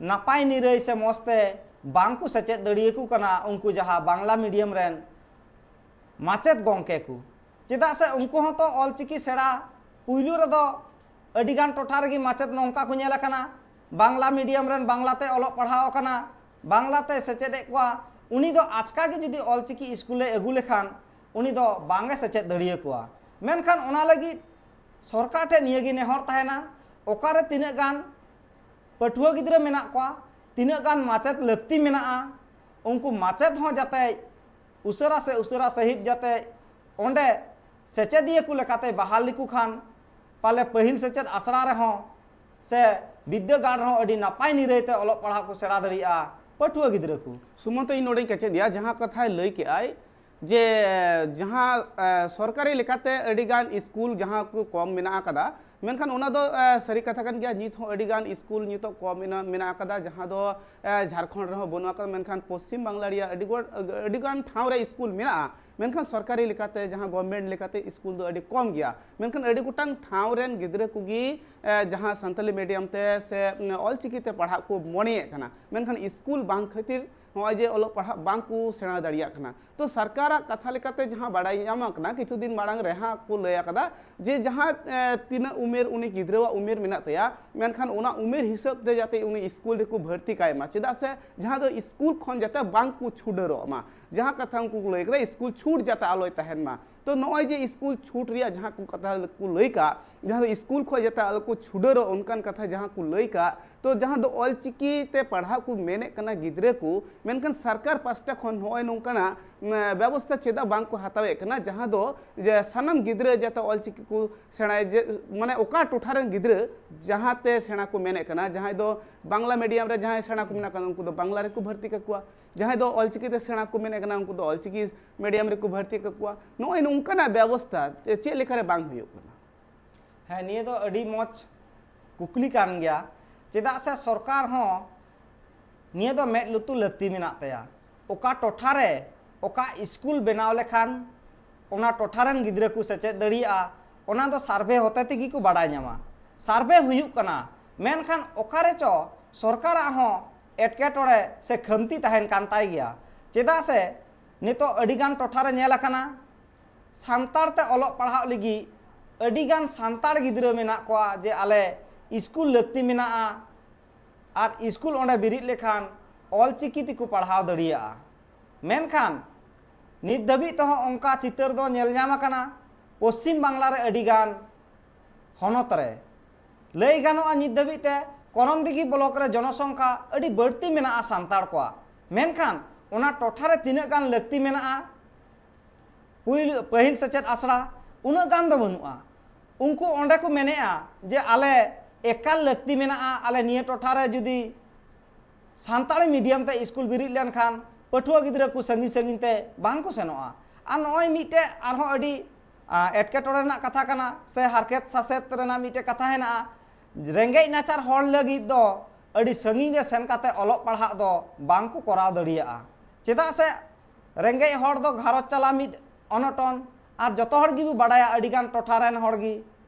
ᱱᱟᱯᱟᱭ ᱱᱤᱨᱟᱹᱭ ᱥᱮ ᱢᱚᱡᱽ ᱛᱮ ᱵᱟᱝ ᱠᱚ ᱥᱮᱪᱮᱫ ᱫᱟᱲᱮᱭᱟᱠᱚ ᱠᱟᱱᱟ, ᱩᱱᱠᱩ ᱡᱟᱦᱟᱸ ᱵᱟᱝᱞᱟ ᱢᱤᱰᱤᱭᱟᱢ ᱨᱮᱱ ᱢᱟᱪᱮᱫ ᱜᱚᱢᱠᱮ ᱠᱚ᱾ ᱪᱮᱫᱟᱜ ᱥᱮ ᱩᱱᱠᱩ ᱦᱚᱸᱛᱚ ᱚᱞᱪᱤᱠᱤ ᱥᱮᱬᱟ ᱯᱩᱭᱞᱩ ᱨᱮᱫᱚ ᱟᱹᱰᱤᱜᱟᱱ ᱴᱚᱴᱷᱟ ᱨᱮᱜᱮ ᱢᱟᱪᱮᱫ ᱱᱚᱝᱠᱟ ᱠᱚ ᱧᱮᱞ ᱟᱠᱟᱱᱟ, ᱵᱟᱝᱞᱟ ᱢᱤᱰᱤᱭᱟᱢ ᱨᱮᱱ ᱵᱟᱝᱞᱟ ᱛᱮ ᱚᱞᱚᱜ ᱯᱟᱲᱦᱟᱣ ᱟᱠᱟᱱᱟ, ᱵᱟᱝᱞᱟ ᱛᱮ ᱥᱮᱪᱮᱫ ᱮᱫ ᱠᱚᱣᱟ, ᱩᱱᱤ ᱫᱚ ᱟᱪᱠᱟ ᱜᱮ ᱡᱩᱫᱤ ᱚᱞᱪᱤᱠᱤ ᱤᱥᱠᱩᱞᱮ ᱟᱹᱜᱩ ᱞᱮᱠᱷᱟᱱ, ᱩᱱᱤ ᱫᱚ ᱵᱟᱝ ᱮ ᱥᱮᱪᱮᱫ ᱫᱟᱲᱮᱭᱟᱠᱚᱣᱟ᱾ ᱢᱮᱱᱠᱷᱟᱱ ᱚᱱᱟ ᱞᱟᱹᱜᱤᱫ ᱥᱚᱨᱠᱟᱨ ᱴᱷᱮᱱ ᱱᱤᱭᱟᱹ ᱜᱮ ᱱᱮᱦᱚᱨ ᱛᱟᱦᱮᱱᱟ, ᱚᱠᱟᱨᱮ ᱛᱤᱱᱟᱹᱜ ᱜᱟᱱ ᱯᱟᱹᱴᱷᱩᱣᱟᱹ ᱜᱤᱫᱽᱨᱟᱹ ᱢᱮᱱᱟᱜ ᱠᱚᱣᱟ, ᱛᱤᱱᱟᱹᱜ ᱜᱟᱱ ᱢᱟᱪᱮᱫ ᱞᱟᱹᱠᱛᱤ ᱢᱮᱱᱟᱜᱼᱟ, ᱩᱱᱠᱩ ᱢᱟᱪᱮᱫ ᱦᱚᱸ ᱡᱟᱛᱮ ᱩᱥᱟᱹᱨᱟ ᱥᱮ ᱩᱥᱟᱹᱨᱟ ᱥᱟᱺᱦᱤᱡ ᱡᱟᱛᱮ ᱚᱸᱰᱮ ᱥᱮᱪᱮᱫᱤᱭᱟᱹ ᱠᱚ ᱞᱮᱠᱟᱛᱮ ᱵᱟᱦᱟᱞ ᱞᱮᱠᱚ ᱠᱷᱟᱱ, ᱯᱟᱞᱮ ᱯᱟᱹᱦᱤᱞ ᱥᱮᱪᱮᱫ ᱟᱥᱲᱟ ᱨᱮᱦᱚᱸ ᱥᱮ ᱵᱤᱫᱽᱫᱟᱹᱜᱟᱲ ᱨᱮᱦᱚᱸ ᱟᱹᱰᱤ ᱱᱟᱯᱟᱭ ᱱᱤᱨᱟᱹᱭ ᱛᱮ ᱚᱞᱚᱜ ᱯᱟᱲᱦᱟᱜ ᱠᱚ ᱥᱮᱬᱟ ᱫᱟᱲᱮᱭᱟᱜᱼᱟ ᱯᱟᱹᱴᱷᱩᱣᱟᱹ ᱜᱤᱫᱽᱨᱟᱹ ᱠᱚ᱾ ᱥᱩᱢᱚᱱᱛᱚ, ᱤᱧ ᱱᱚᱰᱮᱧ ᱠᱮᱪᱮᱫ ᱮᱭᱟ, ᱡᱟᱦᱟᱸ ᱠᱟᱛᱷᱟᱭ ᱞᱟᱹᱭ ᱠᱮᱜᱼᱟᱭ ᱡᱮ ᱡᱟᱦᱟᱸ, ᱮ, ᱥᱚᱨᱠᱟᱨᱤ ᱞᱮᱠᱟᱛᱮ ᱟᱹᱰᱤᱜᱟᱱ ᱤᱥᱠᱩᱞ ᱡᱟᱦᱟᱸ ᱠᱚ ᱠᱚᱢ ᱢᱮᱱᱟᱜ ᱟᱠᱟᱫᱟ, ᱢᱮᱱᱠᱷᱟᱱ ᱚᱱᱟ ᱫᱚ, ᱮ, ᱥᱟᱹᱨᱤ ᱠᱟᱛᱷᱟ ᱠᱟᱱ ᱜᱮᱭᱟ, ᱱᱤᱛ ᱦᱚᱸ ᱟᱹᱰᱤᱜᱟᱱ ᱤᱥᱠᱩᱞ ᱱᱤᱛᱚᱜ ᱠᱚᱢ ᱢᱮᱱᱟᱜ, ᱢᱮᱱᱟᱜ ᱟᱠᱟᱫᱟ, ᱡᱟᱦᱟᱸ ᱫᱚ, ᱮ, ᱡᱷᱟᱲᱠᱷᱚᱸᱰ ᱨᱮᱦᱚᱸ ᱵᱟᱹᱱᱩᱜ ᱟᱠᱟᱫᱟ, ᱢᱮᱱᱠᱷᱟᱱ ᱯᱚᱥᱪᱤᱢ ᱵᱟᱝᱞᱟ ᱨᱮᱭᱟᱜ ᱟᱹᱰᱤ ᱜᱚᱴ-, ᱟᱹᱰᱤᱜᱟᱱ ᱴᱷᱟᱶ ᱨᱮ ᱤᱥᱠᱩᱞ ᱢᱮᱱᱟᱜᱼᱟ, ᱢᱮᱱᱠᱷᱟᱱ ᱥᱚᱨᱠᱟᱨᱤ ᱞᱮᱠᱟᱛᱮ, ᱡᱟᱦᱟᱸ ᱜᱚᱵᱷᱢᱮᱱᱴ ᱞᱮᱠᱟᱛᱮ ᱤᱥᱠᱩᱞ ᱫᱚ ᱟᱹᱰᱤ ᱠᱚᱢ ᱜᱮᱭᱟ᱾ ᱢᱮᱱᱠᱷᱟᱱ ᱟᱹᱰᱤ ᱜᱚᱴᱟᱝ ᱴᱷᱟᱶ ᱨᱮᱱ ᱜᱤᱫᱽᱨᱟᱹ ᱠᱚᱜᱮ, ᱮ, ᱡᱟᱦᱟᱸ ᱥᱟᱱᱛᱟᱞᱤ ᱢᱤᱰᱤᱭᱟᱢ ᱛᱮ ᱥᱮ, ᱩᱢ, ᱚᱞᱪᱤᱠᱤ ᱛᱮ ᱯᱟᱲᱦᱟᱜ ᱠᱚ ᱢᱚᱱᱮᱭᱮᱫ ᱠᱟᱱᱟ, ᱢᱮᱱᱠᱷᱟᱱ ᱤᱥᱠᱩᱞ ᱵᱟᱝ ᱠᱷᱟᱹᱛᱤᱨ ᱱᱚᱜᱼᱚᱭ ᱡᱮ ᱚᱞᱚᱜ ᱯᱟᱲᱦᱟᱜ ᱵᱟᱝ ᱠᱚ ᱥᱮᱬᱟ ᱫᱟᱲᱮᱭᱟᱜ ᱠᱟᱱᱟ᱾ ᱛᱚ ᱥᱚᱨᱠᱟᱨᱟᱜ ᱠᱟᱛᱷᱟ ᱞᱮᱠᱟᱛᱮ ᱡᱟᱦᱟᱸ ᱵᱟᱲᱟᱭ ᱧᱟᱢ ᱟᱠᱟᱱᱟ, ᱠᱤᱪᱷᱩ ᱫᱤᱱ ᱢᱟᱲᱟᱝ ᱨᱮ ᱦᱟᱸᱜ ᱠᱚ ᱞᱟᱹᱭ ᱟᱠᱟᱫᱟ ᱡᱮ ᱡᱟᱦᱟᱸ, ᱮ, ᱛᱤᱱᱟᱹᱜ ᱩᱢᱮᱨ ᱩᱱᱤ ᱜᱤᱫᱽᱨᱟᱹᱣᱟᱜ ᱩᱢᱮᱨ ᱢᱮᱱᱟᱜ ᱛᱟᱭᱟ, ᱢᱮᱱᱠᱷᱟᱱ ᱚᱱᱟ ᱩᱢᱮᱨ ᱦᱤᱥᱟᱹᱵ ᱛᱮ ᱡᱟᱛᱮ ᱩᱱᱤ ᱤᱥᱠᱩᱞ ᱨᱮᱠᱚ ᱵᱷᱚᱨᱛᱤ ᱠᱟᱭ ᱢᱟ, ᱪᱮᱫᱟᱜ ᱥᱮ ᱡᱟᱦᱟᱸ ᱫᱚ ᱤᱥᱠᱩᱞ ᱠᱷᱚᱱ ᱡᱟᱛᱮ ᱵᱟᱝ ᱠᱚ ᱪᱷᱩᱰᱟᱹᱨᱚᱜ ᱢᱟ, ᱡᱟᱦᱟᱸ ᱠᱟᱛᱷᱟ ᱩᱱᱠᱩ ᱠᱚ ᱞᱟᱹᱭ ᱠᱮᱫᱟ, ᱤᱥᱠᱩᱞ ᱪᱷᱩᱴ ᱡᱟᱛᱮ ᱟᱞᱚᱭ ᱛᱟᱦᱮᱱ ᱢᱟ᱾ ᱛᱚ ᱱᱚᱜᱼᱚᱭ ᱡᱮ ᱤᱥᱠᱩᱞ ᱪᱷᱩᱴ ᱨᱮᱭᱟᱜ ᱡᱟᱦᱟᱸ ᱠᱚ ᱠᱟᱛᱷᱟ ᱠᱚ ᱞᱟᱹᱭ ᱠᱟᱜ, ᱡᱟᱦᱟᱸ ᱫᱚ ᱤᱥᱠᱩᱞ ᱠᱷᱚᱱ ᱡᱟᱛᱮ ᱟᱞᱚ ᱠᱚ ᱪᱷᱩᱰᱟᱹᱨᱚᱜ, ᱚᱱᱠᱟᱱ ᱠᱟᱛᱷᱟ ᱡᱟᱦᱟᱸ ᱠᱚ ᱞᱟᱹᱭ ᱠᱟᱜ, ᱛᱚ ᱡᱟᱦᱟᱸ ᱫᱚ ᱚᱞᱪᱤᱠᱤ ᱛᱮ ᱯᱟᱲᱦᱟᱜ ᱠᱚ ᱢᱮᱱᱮᱫ ᱠᱟᱱᱟ ᱜᱤᱫᱽᱨᱟᱹ ᱠᱚ, ᱢᱮᱱᱠᱷᱟᱱ ᱥᱚᱨᱠᱟᱨ ᱯᱟᱥᱴᱟ ᱠᱷᱚᱱ ᱱᱚᱜᱼᱚᱭ ᱱᱚᱝᱠᱟᱱᱟᱜ, ᱩᱢ, ᱵᱮᱵᱚᱥᱛᱷᱟ ᱪᱮᱫᱟᱜ ᱵᱟᱝ ᱠᱚ ᱦᱟᱛᱟᱣᱮᱫ ᱠᱟᱱᱟ, ᱡᱟᱦᱟᱸ ᱫᱚ ᱡᱮ ᱥᱟᱱᱟᱢ ᱜᱤᱫᱽᱨᱟᱹ ᱡᱟᱛᱮ ᱚᱞᱪᱤᱠᱤ ᱠᱚ ᱥᱮᱬᱟᱭ, ᱡᱮ ᱢᱟᱱᱮ ᱚᱠᱟ ᱴᱚᱴᱷᱟ ᱨᱮᱱ ᱜᱤᱫᱽᱨᱟᱹ ᱡᱟᱦᱟᱸ ᱛᱮ ᱥᱮᱬᱟ ᱠᱚ ᱢᱮᱱᱮᱫ ᱠᱟᱱᱟ, ᱡᱟᱦᱟᱸᱭ ᱫᱚ ᱵᱟᱝᱞᱟ ᱢᱤᱰᱤᱭᱟᱢ ᱨᱮ ᱡᱟᱦᱟᱸᱭ ᱥᱮᱬᱟ ᱠᱚ ᱢᱮᱱᱟᱜ ᱠᱟᱱᱟ, ᱩᱱᱠᱩ ᱫᱚ ᱵᱟᱝᱞᱟ ᱨᱮᱠᱚ ᱵᱷᱚᱨᱛᱤ ᱠᱟᱠᱚᱣᱟ, ᱡᱟᱦᱟᱸᱭ ᱫᱚ ᱚᱞᱪᱤᱠᱤ ᱛᱮ ᱥᱮᱬᱟ ᱠᱚ ᱢᱮᱱᱮᱫ ᱠᱟᱱᱟ, ᱩᱱᱠᱩ ᱫᱚ ᱚᱞᱪᱤᱠᱤ ᱢᱤᱰᱤᱭᱟᱢ ᱨᱮᱠᱚ ᱵᱷᱚᱨᱛᱤ ᱠᱟᱠᱚᱣᱟ᱾ ᱱᱚᱜᱼᱚᱭ ᱱᱚᱝᱠᱟᱱᱟᱜ ᱵᱮᱵᱚᱥᱛᱷᱟ ᱪᱮᱫ ᱞᱮᱠᱟᱨᱮ ᱵᱟᱝ ᱦᱩᱭᱩᱜ ᱠᱟᱱᱟ? ᱦᱮᱸ, ᱱᱤᱭᱟᱹ ᱫᱚ ᱟᱹᱰᱤ ᱢᱚᱡᱽ ᱠᱩᱠᱞᱤ ᱠᱟᱱ ᱜᱮᱭᱟ᱾ ᱪᱮᱫᱟᱜ ᱥᱮ ᱥᱚᱨᱠᱟᱨ ᱦᱚᱸ ᱱᱤᱭᱟᱹ ᱫᱚ ᱢᱮᱫ ᱞᱩᱛᱩᱨ ᱞᱟᱹᱠᱛᱤ ᱢᱮᱱᱟᱜ ᱛᱟᱭᱟ᱾ ᱚᱠᱟ ᱴᱚᱴᱷᱟ ᱨᱮ ᱚᱠᱟ ᱤᱥᱠᱩᱞ ᱵᱮᱱᱟᱣ ᱞᱮᱠᱷᱟᱱ ᱚᱱᱟ ᱴᱚᱴᱷᱟ ᱨᱮᱱ ᱜᱤᱫᱽᱨᱟᱹ ᱠᱚ ᱥᱮᱪᱮᱫ ᱫᱟᱲᱮᱭᱟᱜᱼᱟ, ᱚᱱᱟ ᱫᱚ ᱥᱟᱨᱵᱷᱮ ᱦᱚᱛᱮ ᱛᱮᱜᱮ ᱠᱚ ᱵᱟᱰᱟᱭ ᱧᱟᱢᱟ᱾ ᱥᱟᱨᱵᱷᱮ ᱦᱩᱭᱩᱜ ᱠᱟᱱᱟ, ᱢᱮᱱᱠᱷᱟᱱ ᱚᱠᱟ ᱨᱮᱪᱚ ᱥᱚᱨᱠᱟᱨᱟᱜ ᱦᱚᱸ ᱮᱴᱠᱮᱴᱚᱬᱮ ᱥᱮ ᱠᱷᱟᱢᱛᱤ ᱛᱟᱦᱮᱱ ᱠᱟᱱ ᱛᱟᱭ ᱜᱮᱭᱟ᱾ ᱪᱮᱫᱟᱜ ᱥᱮ ᱱᱤᱛᱚᱜ ᱟᱹᱰᱤᱜᱟᱱ ᱴᱚᱴᱷᱟ ᱨᱮ ᱧᱮᱞ ᱟᱠᱟᱱᱟ, ᱥᱟᱱᱛᱟᱲ ᱛᱮ ᱚᱞᱚᱜ ᱯᱟᱲᱦᱟᱜ ᱞᱟᱹᱜᱤᱫ ᱟᱹᱰᱤᱜᱟᱱ ᱥᱟᱱᱛᱟᱲ ᱜᱤᱫᱽᱨᱟᱹ ᱢᱮᱱᱟᱜ ᱠᱚᱣᱟ ᱡᱮ ᱟᱞᱮ ᱤᱥᱠᱩᱞ ᱞᱟᱹᱠᱛᱤ ᱢᱮᱱᱟᱜᱼᱟ, ᱟᱨ ᱤᱥᱠᱩᱞ ᱚᱸᱰᱮ ᱵᱮᱨᱮᱫ ᱞᱮᱠᱷᱟᱱ ᱚᱞᱪᱤᱠᱤ ᱛᱮᱠᱚ ᱯᱟᱲᱦᱟᱣ ᱫᱟᱲᱮᱭᱟᱜᱼᱟ᱾ ᱢᱮᱱᱠᱷᱟᱱ ᱱᱤᱛ ᱫᱷᱟᱹᱵᱤᱡ ᱛᱮᱦᱚᱸ ᱚᱱᱠᱟ ᱪᱤᱛᱟᱹᱨ ᱫᱚ ᱧᱮᱞ ᱧᱟᱢ ᱟᱠᱟᱱᱟ ᱯᱚᱥᱪᱤᱢ ᱵᱟᱝᱞᱟ ᱨᱮ ᱟᱹᱰᱤᱜᱟᱱ ᱦᱚᱱᱚᱛ ᱨᱮ᱾ ᱞᱟᱹᱭ ᱜᱟᱱᱚᱜᱼᱟ, ᱱᱤᱛ ᱫᱷᱟᱹᱵᱤᱡ ᱛᱮ ᱠᱚᱨᱚᱱᱫᱤᱜᱷᱤ ᱵᱞᱚᱠ ᱨᱮ ᱡᱚᱱᱚᱥᱚᱝᱠᱷᱟ ᱟᱹᱰᱤ ᱵᱟᱹᱲᱛᱤ ᱢᱮᱱᱟᱜᱼᱟ ᱥᱟᱱᱛᱟᱲ ᱠᱚᱣᱟᱜ, ᱢᱮᱱᱠᱷᱟᱱ ᱚᱱᱟ ᱴᱚᱴᱷᱟ ᱨᱮ ᱛᱤᱱᱟᱹᱜ ᱜᱟᱱ ᱞᱟᱹᱠᱛᱤ ᱢᱮᱱᱟᱜᱼᱟ ᱯᱩᱭᱞᱩ ᱯᱟᱹᱦᱤᱞ ᱥᱮᱪᱮᱫ ᱟᱥᱲᱟ ᱩᱱᱟᱹᱜ ᱜᱟᱱ ᱫᱚ ᱵᱟᱹᱱᱩᱜᱼᱟ᱾ ᱩᱱᱠᱩ ᱚᱸᱰᱮ ᱠᱚ ᱢᱮᱱᱮᱫᱼᱟ ᱡᱮ ᱟᱞᱮ ᱮᱠᱟᱞ ᱞᱟᱹᱠᱛᱤ ᱢᱮᱱᱟᱜᱼᱟ, ᱟᱞᱮ ᱱᱤᱭᱟᱹ ᱴᱚᱴᱷᱟ ᱨᱮ ᱡᱩᱫᱤ ᱥᱟᱱᱛᱟᱲᱤ ᱢᱤᱰᱤᱭᱟᱢ ᱛᱮ ᱤᱥᱠᱩᱞ ᱵᱮᱨᱮᱫ ᱞᱮᱱᱠᱷᱟᱱ ᱯᱟᱹᱴᱷᱩᱣᱟᱹ ᱜᱤᱫᱽᱨᱟᱹ ᱠᱚ ᱥᱟᱺᱜᱤᱧ ᱥᱟᱺᱜᱤᱧ ᱛᱮ ᱵᱟᱝ ᱠᱚ ᱥᱮᱱᱚᱜᱼᱟ᱾ ᱟᱨ ᱱᱚᱜᱼᱚᱭ ᱢᱤᱫᱴᱮᱡ ᱟᱨᱦᱚᱸ ᱟᱹᱰᱤ ᱟ, ᱮᱴᱠᱮᱴᱚᱬᱮ ᱨᱮᱱᱟᱜ ᱠᱟᱛᱷᱟ ᱠᱟᱱᱟ ᱥᱮ ᱦᱟᱨᱠᱮᱛ ᱥᱟᱥᱮᱛ ᱨᱮᱱᱟᱜ ᱢᱤᱫᱴᱮᱡ ᱠᱟᱛᱷᱟ ᱦᱮᱱᱟᱜᱼᱟ᱾ ᱨᱮᱸᱜᱮᱡ ᱱᱟᱪᱟᱨ ᱦᱚᱲ ᱞᱟᱹᱜᱤᱫ ᱫᱚ ᱟᱹᱰᱤ ᱥᱟᱺᱜᱤᱧ ᱨᱮ ᱥᱮᱱ ᱠᱟᱛᱮ ᱚᱞᱚᱜ ᱯᱟᱲᱦᱟᱜ ᱫᱚ ᱵᱟᱝ ᱠᱚ ᱠᱚᱨᱟᱣ ᱫᱟᱲᱮᱭᱟᱜᱼᱟ᱾ ᱪᱮᱫᱟᱜ ᱥᱮ ᱨᱮᱸᱜᱮᱡ ᱦᱚᱲ ᱫᱚ ᱜᱷᱟᱨᱚᱸᱡᱽ ᱪᱟᱞᱟᱣ ᱢᱤᱫ ᱚᱱᱚᱴᱚᱱ, ᱟᱨ ᱡᱚᱛᱚ ᱦᱚᱲ ᱜᱮᱵᱚ ᱵᱟᱰᱟᱭᱟ ᱟᱹᱰᱤᱜᱟᱱ ᱴᱚᱴᱷᱟ ᱨᱮᱱ ᱦᱚᱲ ᱜᱮ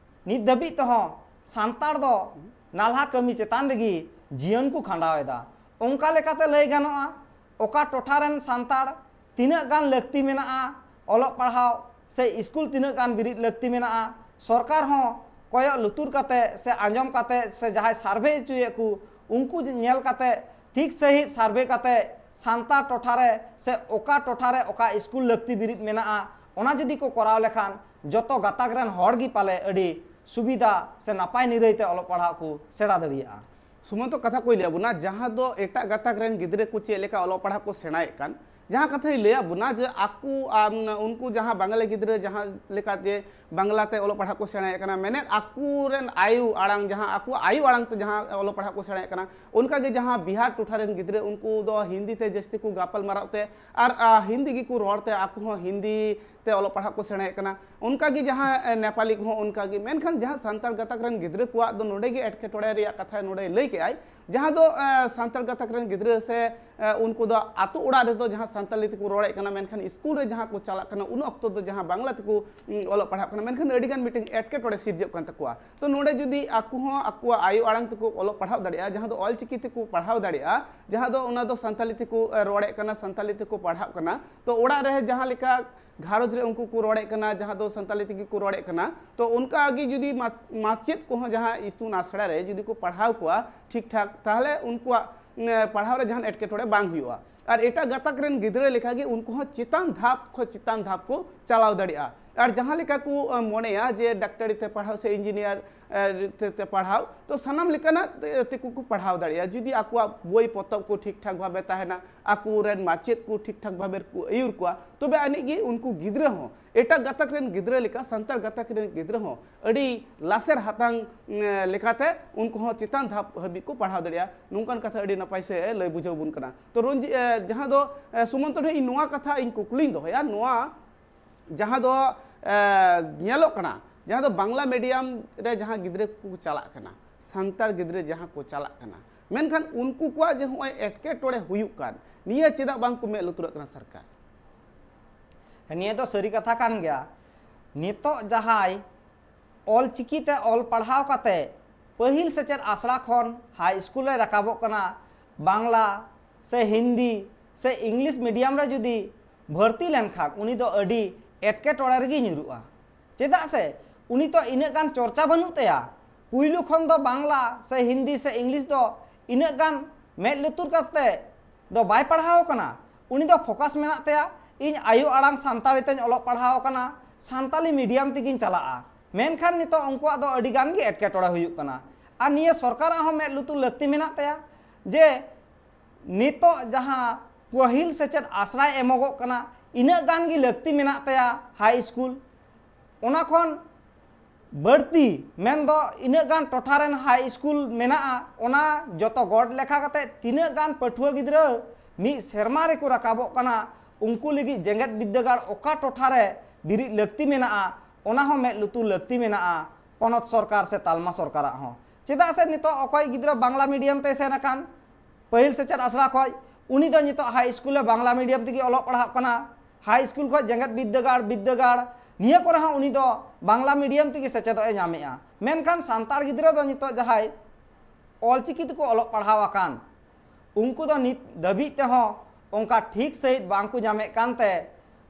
ᱱᱤᱛ ᱫᱷᱟᱹᱵᱤᱡ ᱛᱮᱦᱚᱸ ᱥᱟᱱᱛᱟᱲ ᱫᱚ ᱱᱟᱞᱦᱟ ᱠᱟᱹᱢᱤ ᱪᱮᱛᱟᱱ ᱨᱮᱜᱮ ᱡᱤᱭᱚᱱ ᱠᱚ ᱠᱷᱟᱸᱰᱟᱣ ᱮᱫᱟ᱾ ᱚᱱᱠᱟ ᱞᱮᱠᱟᱛᱮ ᱞᱟᱹᱭ ᱜᱟᱱᱚᱜᱼᱟ, ᱚᱠᱟ ᱴᱚᱴᱷᱟ ᱨᱮᱱ ᱥᱟᱱᱛᱟᱲ ᱛᱤᱱᱟᱹᱜ ᱜᱟᱱ ᱞᱟᱹᱠᱛᱤ ᱢᱮᱱᱟᱜᱼᱟ ᱚᱞᱚᱜ ᱯᱟᱲᱦᱟᱣ ᱥᱮ ᱤᱥᱠᱩᱞ ᱛᱤᱱᱟᱹᱜ ᱜᱟᱱ ᱵᱮᱨᱮᱫ ᱞᱟᱹᱠᱛᱤ ᱢᱮᱱᱟᱜᱼᱟ, ᱥᱚᱨᱠᱟᱨ ᱦᱚᱸ ᱠᱚᱭᱚᱜ ᱞᱩᱛᱩᱨ ᱠᱟᱛᱮ ᱥᱮ ᱟᱸᱡᱚᱢ ᱠᱟᱛᱮ ᱥᱮ ᱡᱟᱦᱟᱸᱭ ᱥᱟᱨᱵᱷᱮ ᱦᱚᱪᱚᱭᱮᱫ ᱠᱚ ᱩᱱᱠᱩ ᱧᱮᱞ ᱠᱟᱛᱮ ᱴᱷᱤᱠ ᱥᱟᱺᱦᱤᱡ ᱥᱟᱨᱵᱷᱮ ᱠᱟᱛᱮ ᱥᱟᱱᱛᱟᱲ ᱴᱚᱴᱷᱟ ᱨᱮ ᱥᱮ ᱚᱠᱟ ᱴᱚᱴᱷᱟ ᱨᱮ ᱚᱠᱟ ᱤᱥᱠᱩᱞ ᱞᱟᱹᱠᱛᱤ ᱵᱮᱨᱮᱫ ᱢᱮᱱᱟᱜᱼᱟ, ᱚᱱᱟ ᱡᱩᱫᱤ ᱠᱚ ᱠᱚᱨᱟᱣ ᱞᱮᱠᱷᱟᱱ ᱡᱚᱛᱚ ᱜᱟᱛᱟᱠ ᱨᱮᱱ ᱦᱚᱲ ᱜᱮ ᱯᱟᱞᱮ ᱟᱹᱰᱤ ᱥᱩᱵᱤᱫᱷᱟ ᱥᱮ ᱱᱟᱯᱟᱭ ᱱᱤᱨᱟᱹᱭ ᱛᱮ ᱚᱞᱚᱜ ᱯᱟᱲᱦᱟᱜ ᱠᱚ ᱥᱮᱬᱟ ᱫᱟᱲᱮᱭᱟᱜᱼᱟ᱾ ᱥᱩᱢᱚᱱᱛᱚ, ᱠᱟᱛᱷᱟ ᱠᱚᱭ ᱞᱟᱹᱭ ᱟᱵᱚᱱᱟ, ᱡᱟᱦᱟᱸ ᱫᱚ ᱮᱴᱟᱜ ᱜᱟᱛᱟᱠ ᱨᱮᱱ ᱜᱤᱫᱽᱨᱟᱹ ᱠᱚ ᱪᱮᱫ ᱞᱮᱠᱟ ᱚᱞᱚᱜ ᱯᱟᱲᱦᱟᱜ ᱠᱚ ᱥᱮᱬᱟᱭᱮᱫ ᱠᱟᱱ, ᱡᱟᱦᱟᱸ ᱠᱟᱛᱷᱟᱭ ᱞᱟᱹᱭᱟᱫ ᱵᱚᱱᱟ ᱡᱮ ᱟᱠᱚ, ᱟᱢ, ᱩᱱᱠᱩ ᱡᱟᱦᱟᱸ ᱵᱟᱝᱞᱟ ᱜᱤᱫᱽᱨᱟᱹ ᱡᱟᱦᱟᱸ ᱞᱮᱠᱟᱛᱮ ᱵᱟᱝᱞᱟᱛᱮ ᱚᱞᱚᱜ ᱯᱟᱲᱦᱟᱜ ᱠᱚ ᱥᱮᱬᱟᱭᱮᱫ ᱠᱟᱱᱟ, ᱢᱮᱱᱮᱫ ᱟᱠᱚᱨᱮᱱ ᱟᱭᱳ ᱟᱲᱟᱝ, ᱡᱟᱦᱟᱸ ᱟᱠᱚᱣᱟᱜ ᱟᱭᱳ ᱟᱲᱟᱝ ᱛᱮ ᱡᱟᱦᱟᱸ ᱚᱞᱚᱜ ᱯᱟᱲᱦᱟᱜ ᱠᱚ ᱥᱮᱬᱟᱭᱮᱫ ᱠᱟᱱᱟ, ᱚᱱᱠᱟᱜᱮ ᱡᱟᱦᱟᱸ ᱵᱤᱦᱟᱨ ᱴᱚᱴᱷᱟ ᱨᱮᱱ ᱜᱤᱫᱽᱨᱟᱹ, ᱩᱱᱠᱩ ᱫᱚ ᱦᱤᱱᱫᱤ ᱛᱮ ᱡᱟᱹᱥᱛᱤ ᱠᱚ ᱜᱟᱯᱟᱞ ᱢᱟᱨᱟᱣ ᱛᱮ ᱟᱨ, ᱟ, ᱦᱤᱱᱫᱤ ᱜᱮᱠᱚ ᱨᱚᱲ ᱛᱮ ᱟᱠᱚ ᱦᱚᱸ ᱦᱤᱱᱫᱤ ᱛᱮ ᱚᱞᱚᱜ ᱯᱟᱲᱦᱟᱜ ᱠᱚ ᱥᱮᱬᱟᱭᱮᱫ ᱠᱟᱱᱟ᱾ ᱚᱱᱠᱟᱜᱮ ᱡᱟᱦᱟᱸ, ᱮ, ᱱᱮᱯᱟᱞᱤ ᱠᱚᱦᱚᱸ ᱚᱱᱠᱟᱜᱮ᱾ ᱢᱮᱱᱠᱷᱟᱱ ᱡᱟᱦᱟᱸ ᱥᱟᱱᱛᱟᱲ ᱜᱟᱛᱟᱠ ᱨᱮᱱ ᱜᱤᱫᱽᱨᱟᱹ ᱠᱚᱣᱟᱜ ᱫᱚ ᱱᱚᱰᱮ ᱜᱮ ᱮᱴᱠᱮᱴᱚᱬᱮ ᱨᱮᱭᱟᱜ ᱠᱟᱛᱷᱟ ᱱᱚᱰᱮ ᱞᱟᱹᱭ ᱠᱮᱜᱼᱟᱭ, ᱡᱟᱦᱟᱸ ᱫᱚ, ᱮ, ᱥᱟᱱᱛᱟᱲ ᱜᱟᱛᱟᱠ ᱨᱮᱱ ᱜᱤᱫᱽᱨᱟᱹ ᱥᱮ, ᱮ, ᱩᱱᱠᱩ ᱫᱚ ᱟᱛᱳ ᱚᱲᱟᱜ ᱨᱮᱫᱚ ᱡᱟᱦᱟᱸ ᱥᱟᱱᱛᱟᱲᱤ ᱛᱮᱠᱚ ᱨᱚᱲᱮᱫ ᱠᱟᱱᱟ, ᱢᱮᱱᱠᱷᱟᱱ ᱤᱥᱠᱩᱞ ᱨᱮ ᱡᱟᱦᱟᱸ ᱠᱚ ᱪᱟᱞᱟᱜ ᱠᱟᱱᱟ, ᱩᱱ ᱚᱠᱛᱚ ᱫᱚ ᱡᱟᱦᱟᱸ ᱵᱟᱝᱞᱟ ᱛᱮᱠᱚ, ᱩᱸ, ᱚᱞᱚᱜ ᱯᱟᱲᱦᱟᱜ ᱠᱟᱱᱟ, ᱢᱮᱱᱠᱷᱟᱱ ᱟᱹᱰᱤᱜᱟᱱ ᱢᱤᱫᱴᱮᱱ ᱮᱴᱠᱮᱴᱚᱬᱮ ᱥᱤᱨᱡᱟᱹᱜ ᱠᱟᱱ ᱛᱟᱠᱚᱣᱟ᱾ ᱛᱚ ᱱᱚᱰᱮ ᱡᱩᱫᱤ ᱟᱠᱚ ᱦᱚᱸ ᱟᱠᱚᱣᱟᱜ ᱟᱭᱳ ᱟᱲᱟᱝ ᱛᱮᱠᱚ ᱚᱞᱚᱜ ᱯᱟᱲᱦᱟᱣ ᱫᱟᱲᱮᱭᱟᱜᱼᱟ, ᱡᱟᱦᱟᱸ ᱫᱚ ᱚᱞᱪᱤᱠᱤ ᱛᱮᱠᱚ ᱯᱟᱲᱦᱟᱣ ᱫᱟᱲᱮᱭᱟᱜᱼᱟ, ᱡᱟᱦᱟᱸ ᱫᱚ ᱚᱱᱟ ᱫᱚ ᱥᱟᱱᱛᱟᱲᱤ ᱛᱮᱠᱚ, ᱮ, ᱨᱚᱲᱮᱫ ᱠᱟᱱᱟ, ᱥᱟᱱᱛᱟᱲᱤ ᱛᱮᱠᱚ ᱯᱟᱲᱦᱟᱜ ᱠᱟᱱᱟ, ᱛᱚ ᱚᱲᱟᱜ ᱨᱮ ᱡᱟᱦᱟᱸ ᱞᱮᱠᱟ ᱜᱷᱟᱨᱚᱸᱡᱽ ᱨᱮ ᱩᱱᱠᱩ ᱠᱚ ᱨᱚᱲᱮᱫ ᱠᱟᱱᱟ, ᱡᱟᱦᱟᱸ ᱫᱚ ᱥᱟᱱᱛᱟᱲᱤ ᱛᱮᱜᱮ ᱠᱚ ᱨᱚᱲᱮᱫ ᱠᱟᱱᱟ, ᱛᱚ ᱚᱱᱠᱟ ᱜᱮ ᱡᱩᱫᱤ ᱢᱟ-, ᱢᱟᱪᱮᱫ ᱠᱚᱦᱚᱸ ᱡᱟᱦᱟᱸ ᱤᱛᱩᱱ ᱟᱥᱲᱟ ᱨᱮ ᱡᱩᱫᱤ ᱠᱚ ᱯᱟᱲᱦᱟᱣ ᱠᱚᱣᱟ ᱴᱷᱤᱠ ᱴᱷᱟᱠ, ᱛᱟᱦᱚᱞᱮ ᱩᱱᱠᱩᱣᱟᱜ, ᱮ, ᱯᱟᱲᱦᱟᱣ ᱨᱮ ᱡᱟᱦᱟᱱ ᱮᱴᱠᱮᱴᱚᱬᱮ ᱵᱟᱝ ᱦᱩᱭᱩᱜᱼᱟ᱾ ᱟᱨ ᱮᱴᱟᱜ ᱜᱟᱛᱟᱠ ᱨᱮᱱ ᱜᱤᱫᱽᱨᱟᱹ ᱞᱮᱠᱟᱜᱮ ᱩᱱᱠᱩ ᱦᱚᱸ ᱪᱮᱛᱟᱱ ᱫᱷᱟᱯ ᱠᱷᱚᱱ ᱪᱮᱛᱟᱱ ᱫᱷᱟᱯ ᱠᱚ ᱪᱟᱞᱟᱣ ᱫᱟᱲᱮᱭᱟᱜᱼᱟ᱾ ᱟᱨ ᱡᱟᱦᱟᱸ ᱞᱮᱠᱟ ᱠᱚ, ᱮ, ᱢᱚᱱᱮᱭᱟ ᱡᱮ ᱰᱟᱠᱛᱟᱨᱤ ᱛᱮ ᱯᱟᱲᱦᱟᱣ ᱥᱮ ᱤᱧᱡᱤᱱᱤᱭᱟᱨ, ᱮ, ᱛᱮ, ᱛᱮ ᱯᱟᱲᱦᱟᱣ, ᱛᱚ ᱥᱟᱱᱟᱢ ᱞᱮᱠᱟᱱᱟᱜ ᱛᱮ, ᱛᱮᱠᱚ ᱠᱚ ᱯᱟᱲᱦᱟᱣ ᱫᱟᱲᱮᱭᱟᱜᱼᱟ, ᱡᱩᱫᱤ ᱟᱠᱚᱣᱟᱜ ᱵᱳᱭ ᱯᱚᱛᱚᱵ ᱠᱚ ᱴᱷᱤᱠ ᱴᱷᱟᱠ ᱵᱷᱟᱵᱮ ᱛᱟᱦᱮᱱᱟ, ᱟᱠᱚᱨᱮᱱ ᱢᱟᱪᱮᱫ ᱠᱚ ᱴᱷᱤᱠ ᱴᱷᱟᱠ ᱵᱷᱟᱵᱮ ᱠᱚ ᱟᱹᱭᱩᱨ ᱠᱚᱣᱟ, ᱛᱚᱵᱮ ᱟᱹᱱᱤᱡ ᱜᱮ ᱩᱱᱠᱩ ᱜᱤᱫᱽᱨᱟᱹ ᱦᱚᱸ ᱮᱴᱟᱜ ᱜᱟᱛᱟᱠ ᱨᱮᱱ ᱜᱤᱫᱽᱨᱟᱹ ᱞᱮᱠᱟ, ᱥᱟᱱᱛᱟᱲ ᱜᱟᱛᱟᱠ ᱨᱮᱱ ᱜᱤᱫᱽᱨᱟᱹ ᱦᱚᱸ ᱟᱹᱰᱤ ᱞᱟᱥᱮᱨ ᱦᱟᱛᱟᱝ, ᱮ, ᱞᱮᱠᱟᱛᱮ ᱩᱱᱠᱩ ᱦᱚᱸ ᱪᱮᱛᱟᱱ ᱫᱷᱟᱯ ᱦᱟᱹᱵᱤᱡ ᱠᱚ ᱯᱟᱲᱦᱟᱣ ᱫᱟᱲᱮᱭᱟᱜᱼᱟ᱾ ᱱᱚᱝᱠᱟᱱ ᱠᱟᱛᱷᱟ ᱟᱹᱰᱤ ᱱᱟᱯᱟᱭ ᱥᱮ ᱞᱟᱹᱭ ᱵᱩᱡᱷᱟᱹᱣ ᱵᱚᱱ ᱠᱟᱱᱟ᱾ ᱛᱚ ᱨᱚᱧᱡᱤ-, ᱮ, ᱡᱟᱦᱟᱸ ᱫᱚ, ᱮ, ᱥᱩᱢᱚᱱᱛᱚ ᱴᱷᱮᱱ ᱤᱧ ᱱᱚᱣᱟ ᱠᱟᱛᱷᱟ ᱤᱧ ᱠᱩᱠᱞᱤᱧ ᱫᱚᱦᱚᱭᱟ, ᱱᱚᱣᱟ ᱡᱟᱦᱟᱸ ᱫᱚ, ᱮ, ᱧᱮᱞᱚᱜ ᱠᱟᱱᱟ, ᱡᱟᱦᱟᱸ ᱫᱚ ᱵᱟᱝᱞᱟ ᱢᱤᱰᱤᱭᱟᱢ ᱨᱮ ᱡᱟᱦᱟᱸ ᱜᱤᱫᱽᱨᱟᱹ ᱠᱚ ᱪᱟᱞᱟᱜ ᱠᱟᱱᱟ, ᱥᱟᱱᱛᱟᱲ ᱜᱤᱫᱽᱨᱟᱹ ᱡᱟᱦᱟᱸ ᱠᱚ ᱪᱟᱞᱟᱜ ᱠᱟᱱᱟ, ᱢᱮᱱᱠᱷᱟᱱ ᱩᱱᱠᱩ ᱠᱚᱣᱟᱜ ᱡᱮ ᱱᱚᱜᱼᱚᱭ ᱮᱴᱠᱮᱴᱚᱬᱮ ᱦᱩᱭᱩᱜ ᱠᱟᱱ, ᱱᱤᱭᱟᱹ ᱪᱮᱫᱟᱜ ᱵᱟᱝ ᱠᱚ ᱢᱮᱫ ᱞᱩᱛᱩᱨᱟᱜ ᱠᱟᱱᱟ ᱥᱚᱨᱠᱟᱨ? ᱱᱤᱭᱟᱹ ᱫᱚ ᱥᱟᱹᱨᱤ ᱠᱟᱛᱷᱟ ᱠᱟᱱ ᱜᱮᱭᱟ᱾ ᱱᱤᱛᱚᱜ ᱡᱟᱦᱟᱸᱭ ᱚᱞ ᱪᱤᱠᱤ ᱛᱮ ᱚᱞ ᱯᱟᱲᱦᱟᱣ ᱠᱟᱛᱮ ᱯᱟᱹᱦᱤᱞ ᱥᱮᱪᱮᱫ ᱟᱥᱲᱟ ᱠᱷᱚᱱ ᱦᱟᱭ ᱥᱠᱩᱞ ᱨᱮ ᱨᱟᱠᱟᱵᱚᱜ ᱠᱟᱱᱟ, ᱵᱟᱝᱞᱟ ᱥᱮ ᱦᱤᱱᱫᱤ ᱥᱮ ᱤᱝᱞᱤᱥ ᱢᱤᱰᱤᱭᱟᱢ ᱨᱮ ᱡᱩᱫᱤ ᱵᱷᱚᱨᱛᱤ ᱞᱮᱱᱠᱷᱟᱱ, ᱩᱱᱤ ᱫᱚ ᱟᱹᱰᱤ ᱮᱴᱠᱮᱴᱚᱬᱮ ᱨᱮᱜᱮᱭ ᱧᱩᱨᱩᱜᱼᱟ᱾ ᱪᱮᱫᱟᱜ ᱥᱮ ᱩᱱᱤ ᱛᱚ ᱤᱱᱟᱹᱜ ᱜᱟᱱ ᱪᱚᱨᱪᱟ ᱵᱟᱹᱱᱩᱜ ᱛᱟᱭᱟ᱾ ᱯᱩᱭᱞᱩ ᱠᱷᱚᱱ ᱫᱚ ᱵᱟᱝᱞᱟ ᱥᱮ ᱦᱤᱱᱫᱤ ᱥᱮ ᱤᱝᱞᱤᱥ ᱫᱚ ᱤᱱᱟᱹᱜ ᱜᱟᱱ ᱢᱮᱫ ᱞᱩᱛᱩᱨ ᱠᱟᱛᱮ ᱫᱚ ᱵᱟᱭ ᱯᱟᱲᱦᱟᱣ ᱟᱠᱟᱱᱟ᱾ ᱩᱱᱤ ᱫᱚ ᱯᱷᱳᱠᱟᱥ ᱢᱮᱱᱟᱜ ᱛᱟᱭᱟ, "ᱤᱧ ᱟᱭᱳ ᱟᱲᱟᱝ ᱥᱟᱱᱛᱟᱲᱤ ᱛᱮᱧ ᱚᱞᱚᱜ ᱯᱟᱲᱦᱟᱣ ᱟᱠᱟᱱᱟ, ᱥᱟᱱᱛᱟᱞᱤ ᱢᱤᱰᱤᱭᱟᱢ ᱛᱮᱜᱤᱧ ᱪᱟᱞᱟᱜᱼᱟ᱾" ᱢᱮᱱᱠᱷᱟᱱ ᱱᱤᱛᱚᱜ ᱩᱱᱠᱩᱣᱟᱜ ᱫᱚ ᱟᱹᱰᱤ ᱜᱟᱱ ᱜᱮ ᱮᱴᱠᱮᱴᱚᱬᱮ ᱦᱩᱭᱩᱜ ᱠᱟᱱᱟ᱾ ᱟᱨ ᱱᱤᱭᱟᱹ ᱥᱚᱨᱠᱟᱨᱟᱜ ᱦᱚᱸ ᱢᱮᱫ ᱞᱩᱛᱩᱨ ᱞᱟᱹᱠᱛᱤ ᱢᱮᱱᱟᱜ ᱛᱟᱭᱟ ᱡᱮ ᱱᱤᱛᱚᱜ ᱡᱟᱦᱟᱸ ᱯᱟᱹᱦᱤᱞ ᱥᱮᱪᱮᱫ ᱟᱥᱲᱟᱭ ᱮᱢᱚᱜᱚᱜ ᱠᱟᱱᱟ, ᱤᱱᱟᱹᱜ ᱜᱟᱱ ᱜᱮ ᱞᱟᱹᱠᱛᱤ ᱢᱮᱱᱟᱜ ᱛᱟᱭᱟ ᱦᱟᱭ ᱥᱠᱩᱞ᱾ ᱚᱱᱟ ᱠᱷᱚᱱ ᱵᱟᱹᱲᱛᱤ, ᱢᱮᱱᱫᱚ ᱤᱱᱟᱹᱜ ᱜᱟᱱ ᱴᱚᱴᱷᱟ ᱨᱮᱱ ᱦᱟᱭ ᱥᱠᱩᱞ ᱢᱮᱱᱟᱜᱼᱟ, ᱚᱱᱟ ᱡᱚᱛᱚ ᱜᱚᱴ ᱞᱮᱠᱷᱟ ᱠᱟᱛᱮ ᱛᱤᱱᱟᱹᱜ ᱜᱟᱱ ᱯᱟᱹᱴᱷᱩᱣᱟᱹ ᱜᱤᱫᱽᱨᱟᱹ ᱢᱤᱫ ᱥᱮᱨᱢᱟ ᱨᱮᱠᱚ ᱨᱟᱠᱟᱵᱚᱜ ᱠᱟᱱᱟ, ᱩᱱᱠᱩ ᱞᱟᱹᱜᱤᱫ ᱡᱮᱜᱮᱛ ᱵᱤᱫᱽᱫᱟᱹᱜᱟᱲ ᱚᱠᱟ ᱴᱚᱴᱷᱟ ᱨᱮ ᱵᱤᱨᱤᱫ ᱞᱟᱹᱠᱛᱤ ᱢᱮᱱᱟᱜᱼᱟ, ᱚᱱᱟ ᱦᱚᱸ ᱢᱮᱫ ᱞᱩᱛᱩᱨ ᱞᱟᱹᱠᱛᱤ ᱢᱮᱱᱟᱜᱼᱟ ᱯᱚᱱᱚᱛ ᱥᱚᱨᱠᱟᱨ ᱥᱮ ᱛᱟᱞᱢᱟ ᱥᱚᱨᱠᱟᱨᱟᱜ ᱦᱚᱸ᱾ ᱪᱮᱫᱟᱜ ᱥᱮ ᱱᱤᱛᱚᱜ ᱚᱠᱚᱭ ᱜᱤᱫᱽᱨᱟᱹ ᱵᱟᱝᱞᱟ ᱢᱤᱰᱤᱭᱟᱢ ᱛᱮᱭ ᱥᱮᱱ ᱟᱠᱟᱱ, ᱯᱟᱹᱦᱤᱞ ᱥᱮᱪᱮᱫ ᱟᱥᱲᱟ ᱠᱷᱚᱱ, ᱩᱱᱤ ᱫᱚ ᱱᱤᱛᱚᱜ ᱦᱟᱭ ᱥᱠᱩᱞ ᱨᱮ ᱵᱟᱝᱞᱟ ᱢᱤᱰᱤᱭᱟᱢ ᱛᱮᱜᱮ ᱚᱞᱚᱜ ᱯᱟᱲᱦᱟᱜ ᱠᱟᱱᱟ᱾ ᱦᱟᱭ ᱥᱠᱩᱞ ᱠᱷᱚᱱ ᱡᱮᱜᱮᱛ ᱵᱤᱨᱫᱟᱹᱜᱟᱲ, ᱵᱤᱨᱫᱟᱹᱜᱟᱲ ᱱᱤᱭᱟᱹ ᱠᱚᱨᱮ ᱦᱚᱸ ᱩᱱᱤ ᱫᱚ ᱵᱟᱝᱞᱟ ᱢᱤᱰᱤᱭᱟᱢ ᱛᱮᱜᱮ ᱥᱮᱪᱮᱫᱚᱜ ᱮ ᱧᱟᱢᱮᱜᱼᱟ᱾ ᱢᱮᱱᱠᱷᱟᱱ ᱥᱟᱱᱛᱟᱲ ᱜᱤᱫᱽᱨᱟᱹ ᱫᱚ ᱱᱤᱛᱚᱜ ᱡᱟᱦᱟᱸᱭ ᱚᱞᱪᱤᱠᱤ ᱛᱮᱠᱚ ᱚᱞᱚᱜ ᱯᱟᱲᱦᱟᱣ ᱟᱠᱟᱱ, ᱩᱱᱠᱩ ᱫᱚ ᱱᱤᱛ ᱫᱷᱟᱹᱵᱤᱡ ᱛᱮᱦᱚᱸ ᱚᱱᱠᱟ ᱴᱷᱤᱠ ᱥᱟᱺᱦᱤᱡ ᱵᱟᱝ ᱠᱚ ᱧᱟᱢᱮᱫ ᱠᱟᱱᱛᱮ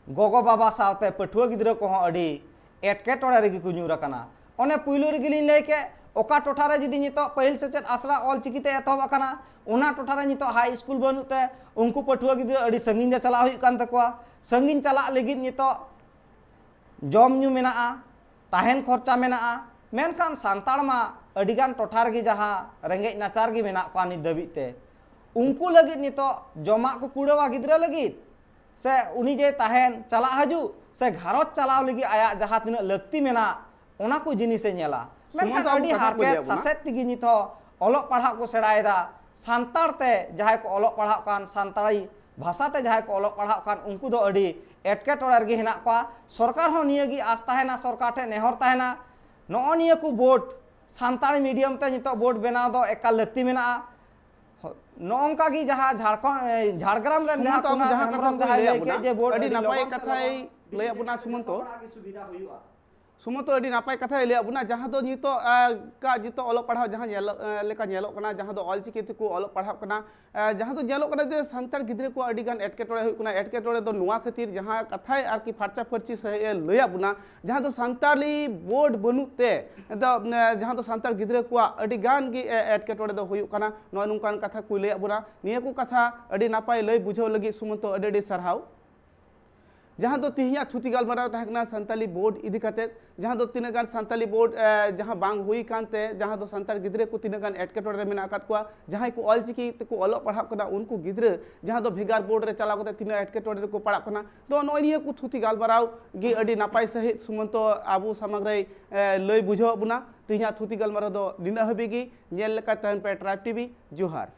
ᱜᱚᱜᱚ ᱵᱟᱵᱟ ᱥᱟᱶᱛᱮ ᱯᱟᱹᱴᱷᱩᱣᱟᱹ ᱜᱤᱫᱽᱨᱟᱹ ᱠᱚᱦᱚᱸ ᱟᱹᱰᱤ ᱮᱴᱠᱮᱴᱚᱬᱮ ᱨᱮᱜᱮ ᱠᱚ ᱧᱩᱨ ᱟᱠᱟᱱᱟ᱾ ᱚᱱᱮ ᱯᱩᱭᱞᱩ ᱨᱮᱜᱮ ᱞᱤᱧ ᱞᱟᱹᱭ ᱠᱮᱫ, ᱚᱠᱟ ᱴᱚᱴᱷᱟ ᱨᱮ ᱡᱩᱫᱤ ᱱᱤᱛᱚᱜ ᱯᱟᱹᱦᱤᱞ ᱥᱮᱪᱮᱫ ᱟᱥᱲᱟ ᱚᱞᱪᱤᱠᱤ ᱛᱮ ᱮᱛᱚᱦᱚᱵ ᱟᱠᱟᱱᱟ, ᱚᱱᱟ ᱴᱚᱴᱷᱟ ᱨᱮ ᱱᱤᱛᱚᱜ ᱦᱟᱭ ᱥᱠᱩᱞ ᱵᱟᱹᱱᱩᱜ ᱛᱮ ᱩᱱᱠᱩ ᱯᱟᱹᱴᱷᱩᱣᱟᱹ ᱜᱤᱫᱽᱨᱟᱹ ᱟᱹᱰᱤ ᱥᱟᱺᱜᱤᱧ ᱨᱮ ᱪᱟᱞᱟᱜ ᱦᱩᱭᱩᱜ ᱠᱟᱱ ᱛᱟᱠᱚᱣᱟ᱾ ᱥᱟᱺᱜᱤᱧ ᱪᱟᱞᱟᱜ ᱞᱟᱹᱜᱤᱫ ᱱᱤᱛᱚᱜ ᱡᱚᱢ ᱧᱩ ᱢᱮᱱᱟᱜᱼᱟ, ᱛᱟᱦᱮᱱ ᱠᱷᱚᱨᱪᱟ ᱢᱮᱱᱟᱜᱼᱟ, ᱢᱮᱱᱠᱷᱟᱱ ᱥᱟᱱᱛᱟᱲ ᱢᱟ ᱟᱹᱰᱤᱜᱟᱱ ᱴᱚᱴᱷᱟ ᱨᱮᱜᱮ ᱡᱟᱦᱟᱸ ᱨᱮᱸᱜᱮᱡ ᱱᱟᱪᱟᱨ ᱜᱮ ᱢᱮᱱᱟᱜ ᱠᱚᱣᱟ ᱱᱤᱛ ᱫᱷᱟᱹᱵᱤᱡ ᱛᱮ, ᱩᱱᱠᱩ ᱞᱟᱹᱜᱤᱫ ᱱᱤᱛᱚᱜ ᱡᱚᱢᱟᱜ ᱠᱚ ᱠᱩᱲᱟᱹᱣᱟ ᱜᱤᱫᱽᱨᱟᱹ ᱞᱟᱹᱜᱤᱫ, ᱥᱮ ᱩᱱᱤ ᱡᱮ ᱛᱟᱦᱮᱱ ᱪᱟᱞᱟᱜ ᱦᱤᱡᱩᱜ ᱥᱮ ᱜᱷᱟᱨᱚᱸᱡᱽ ᱪᱟᱞᱟᱣ ᱞᱟᱹᱜᱤᱫ ᱟᱭᱟᱜ ᱡᱟᱦᱟᱸ ᱛᱤᱱᱟᱹᱜ ᱞᱟᱹᱠᱛᱤ ᱢᱮᱱᱟᱜ, ᱚᱱᱟ ᱠᱚ ᱡᱤᱱᱤᱥᱮ ᱧᱮᱞᱟ᱾ ᱢᱮᱱᱠᱷᱟᱱ ᱥᱩᱢᱚᱱ ᱫᱚ ᱟᱹᱰᱤ ᱟᱵᱚ ᱠᱟᱛᱷᱟ ᱠᱚ ᱦᱟᱨᱠᱮᱛ ᱞᱟᱹᱭᱟ ᱵᱚᱱᱟ᱾ ᱥᱟᱥᱮᱛ ᱛᱮᱜᱮ ᱱᱤᱛ ᱦᱚᱸ ᱚᱞᱚᱜ ᱯᱟᱲᱦᱟᱜ ᱠᱚ ᱥᱮᱬᱟᱭᱮᱫᱟ᱾ ᱥᱟᱱᱛᱟᱲ ᱛᱮ ᱡᱟᱦᱟᱸᱭ ᱠᱚ ᱚᱞᱚᱜ ᱯᱟᱲᱦᱟᱜ ᱠᱟᱱ, ᱥᱟᱱᱛᱟᱲᱤ ᱵᱷᱟᱥᱟ ᱛᱮ ᱡᱟᱦᱟᱸᱭ ᱠᱚ ᱚᱞᱚᱜ ᱯᱟᱲᱦᱟᱜ ᱠᱟᱱ, ᱩᱱᱠᱩ ᱫᱚ ᱟᱹᱰᱤ ᱮᱴᱠᱮᱴᱚᱬᱮ ᱨᱮᱜᱮ ᱦᱮᱱᱟᱜ ᱠᱚᱣᱟ᱾ ᱥᱚᱨᱠᱟᱨ ᱦᱚᱸ ᱱᱤᱭᱟᱹ ᱜᱮ ᱟᱥ ᱛᱟᱦᱮᱱᱟ, ᱥᱚᱨᱠᱟᱨ ᱴᱷᱮᱱ ᱱᱮᱦᱚᱨ ᱛᱟᱦᱮᱱᱟ, ᱱᱚᱜᱼᱚ ᱱᱤᱭᱟᱹ ᱠᱚ ᱵᱳᱨᱰ, ᱥᱟᱱᱛᱟᱲᱤ ᱢᱤᱰᱤᱭᱟᱢ ᱛᱮ ᱱᱤᱛᱚᱜ ᱵᱳᱨᱰ ᱵᱮᱱᱟᱣ ᱫᱚ ᱮᱠᱟᱞ ᱞᱟᱹᱠᱛᱤ ᱢᱮᱱᱟᱜᱼᱟ᱾ ᱱᱚᱜᱼᱚ ᱱᱚᱝᱠᱟ ᱜᱮ ᱡᱟᱦᱟᱸ ᱡᱷᱟᱲᱠᱷᱚᱸᱰ, ᱮ, ᱡᱷᱟᱲᱜᱨᱟᱢ ᱨᱮᱱ ᱡᱟᱦᱟᱸ ᱥᱩᱢᱚᱱ ᱛᱚ ᱟᱵᱚ ᱠᱩᱱᱟᱞ ᱡᱟᱦᱟᱸ ᱠᱟᱛᱷᱟ ᱦᱮᱢᱵᱨᱚᱢ ᱠᱚᱭ ᱡᱟᱦᱟᱸᱭ ᱞᱟᱹᱭ ᱞᱟᱹᱭ ᱟᱵᱚᱱᱟ, ᱠᱮᱫ ᱡᱮ ᱵᱳᱨᱰ ᱟᱹᱰᱤ ᱟᱹᱰᱤ ᱱᱟᱯᱟᱭ ᱞᱚᱜᱚᱱ ᱥᱮ ᱠᱟᱛᱷᱟᱭ ᱞᱚᱜᱚᱱ ᱞᱟᱹᱭ ᱟᱵᱚᱱᱟ ᱥᱩᱢᱚᱱ ᱛᱚ᱾ ᱡᱚᱛᱚ ᱦᱚᱲᱟᱜ ᱜᱮ ᱥᱩᱵᱤᱫᱷᱟ ᱦᱩᱭᱩᱜᱼᱟ᱾ ᱥᱩᱢᱚᱱ ᱛᱚ ᱟᱹᱰᱤ ᱱᱟᱯᱟᱭ ᱠᱟᱛᱷᱟᱭ ᱞᱟᱹᱭ ᱟᱵᱚᱱᱟ, ᱡᱟᱦᱟᱸ ᱫᱚ ᱱᱤᱛᱚᱜ, ᱟ, ᱠᱟᱜ ᱱᱤᱛᱚᱜ ᱚᱞᱚᱜ ᱯᱟᱲᱦᱟᱣ ᱡᱟᱦᱟᱸ ᱧᱮᱞᱚᱜ, ᱟ, ᱞᱮᱠᱟ ᱧᱮᱞᱚᱜ ᱠᱟᱱᱟ, ᱡᱟᱦᱟᱸ ᱫᱚ ᱚᱞᱪᱤᱠᱤ ᱛᱮᱠᱚ ᱚᱞᱚᱜ ᱯᱟᱲᱦᱟᱜ ᱠᱟᱱᱟ, ᱟ, ᱡᱟᱦᱟᱸ ᱫᱚ ᱧᱮᱞᱚᱜ ᱠᱟᱱᱟ ᱡᱮ ᱥᱟᱱᱛᱟᱲ ᱜᱤᱫᱽᱨᱟᱹ ᱠᱚᱣᱟᱜ ᱟᱹᱰᱤ ᱜᱟᱱ ᱮᱴᱠᱮᱴᱚᱬᱮ ᱦᱩᱭᱩᱜ ᱠᱟᱱᱟ᱾ ᱮᱴᱠᱮᱴᱚᱬᱮ ᱫᱚ ᱱᱚᱣᱟ ᱠᱷᱟᱹᱛᱤᱨ, ᱡᱟᱦᱟᱸ ᱠᱟᱛᱷᱟᱭ ᱟᱨᱠᱤ ᱯᱷᱟᱨᱪᱟ ᱯᱷᱟᱹᱨᱪᱤ ᱥᱟᱺᱦᱤᱡ ᱮ ᱞᱟᱹᱭ ᱟᱵᱚᱱᱟ, ᱡᱟᱦᱟᱸ ᱫᱚ ᱥᱟᱱᱛᱟᱲᱤ ᱵᱳᱨᱰ ᱵᱟᱹᱱᱩᱜ ᱛᱮ ᱫᱚ, ᱮ, ᱡᱟᱦᱟᱸ ᱫᱚ ᱥᱟᱱᱛᱟᱲ ᱜᱤᱫᱽᱨᱟᱹ ᱠᱚᱣᱟᱜ ᱟᱹᱰᱤ ᱜᱟᱱ ᱜᱮ, ᱮ, ᱮᱴᱠᱮᱴᱚᱬᱮ ᱫᱚ ᱦᱩᱭᱩᱜ ᱠᱟᱱᱟ᱾ ᱱᱚᱜᱼᱚᱭ ᱱᱚᱝᱠᱟᱱ ᱠᱟᱛᱷᱟ ᱠᱚᱭ ᱞᱟᱹᱭ ᱟᱵᱚᱱᱟ᱾ ᱱᱤᱭᱟᱹ ᱠᱚ ᱠᱟᱛᱷᱟ ᱟᱹᱰᱤ ᱱᱟᱯᱟᱭ ᱞᱟᱹᱭ ᱵᱩᱡᱷᱟᱹᱣ ᱞᱟᱹᱜᱤᱫ ᱥᱩᱢᱚᱱᱛᱚ ᱟᱹᱰᱤ ᱟᱹᱰᱤ ᱥᱟᱨᱦᱟᱣ᱾ ᱡᱟᱦᱟᱸ ᱫᱚ ᱛᱤᱦᱤᱧᱟᱜ ᱛᱷᱩᱛᱤ ᱜᱟᱞᱢᱟᱨᱟᱣ ᱛᱟᱦᱮᱸ ᱠᱟᱱᱟ ᱥᱟᱱᱛᱟᱞᱤ ᱵᱳᱨᱰ ᱤᱫᱤ ᱠᱟᱛᱮ, ᱡᱟᱦᱟᱸ ᱫᱚ ᱛᱤᱱᱟᱹᱜ ᱜᱟᱱ ᱥᱟᱱᱛᱟᱞᱤ ᱵᱳᱨᱰ, ᱮ, ᱡᱟᱦᱟᱸ ᱵᱟᱝ ᱦᱩᱭ ᱠᱟᱱᱛᱮ, ᱡᱟᱦᱟᱸ ᱫᱚ ᱥᱟᱱᱛᱟᱲ ᱜᱤᱫᱽᱨᱟᱹ ᱠᱚ ᱛᱤᱱᱟᱹᱜ ᱜᱟᱱ ᱮᱴᱠᱮᱴᱚᱬᱮ ᱨᱮ ᱢᱮᱱᱟᱜ ᱟᱠᱟᱫ ᱠᱚᱣᱟ, ᱡᱟᱦᱟᱸᱭ ᱠᱚ ᱚᱞᱪᱤᱠᱤ ᱛᱮᱠᱚ ᱚᱞᱚᱜ ᱯᱟᱲᱦᱟᱜ ᱠᱟᱱᱟ, ᱩᱱᱠᱩ ᱜᱤᱫᱽᱨᱟᱹ ᱡᱟᱦᱟᱸ ᱫᱚ ᱵᱷᱮᱜᱟᱨ ᱵᱳᱨᱰ ᱨᱮ ᱪᱟᱞᱟᱣ ᱠᱟᱛᱮ ᱛᱤᱱᱟᱹᱜ ᱮᱴᱠᱮᱴᱚᱬᱮ ᱨᱮᱠᱚ ᱯᱟᱲᱟᱜ ᱠᱟᱱᱟ᱾ ᱛᱚ, ᱱᱚᱜᱼᱚᱭ ᱱᱤᱭᱟᱹ ᱠᱚ ᱛᱷᱩᱛᱤ ᱜᱟᱞᱢᱟᱨᱟᱣ ᱜᱮ ᱟᱹᱰᱤ ᱱᱟᱯᱟᱭ ᱥᱟᱺᱦᱤᱡ ᱥᱩᱢᱚᱱᱛᱚ ᱟᱵᱚ ᱥᱟᱢᱟᱝ ᱨᱮᱭ, ᱮ, ᱞᱟᱹᱭ ᱵᱩᱡᱷᱟᱹᱣᱟᱫ ᱵᱚᱱᱟ᱾ ᱛᱤᱦᱤᱧᱟᱜ ᱛᱷᱩᱛᱤ ᱜᱟᱞᱢᱟᱨᱟᱣ ᱫᱚ ᱱᱤᱱᱟᱹᱜ ᱦᱟᱹᱵᱤᱡ ᱜᱮ᱾ ᱧᱮᱞ ᱞᱮᱠᱟ ᱛᱟᱦᱮᱱ ᱯᱮ ᱴᱨᱟᱭᱤᱵᱽ ᱴᱤᱵᱷᱤ᱾ ᱡᱚᱦᱟᱨ᱾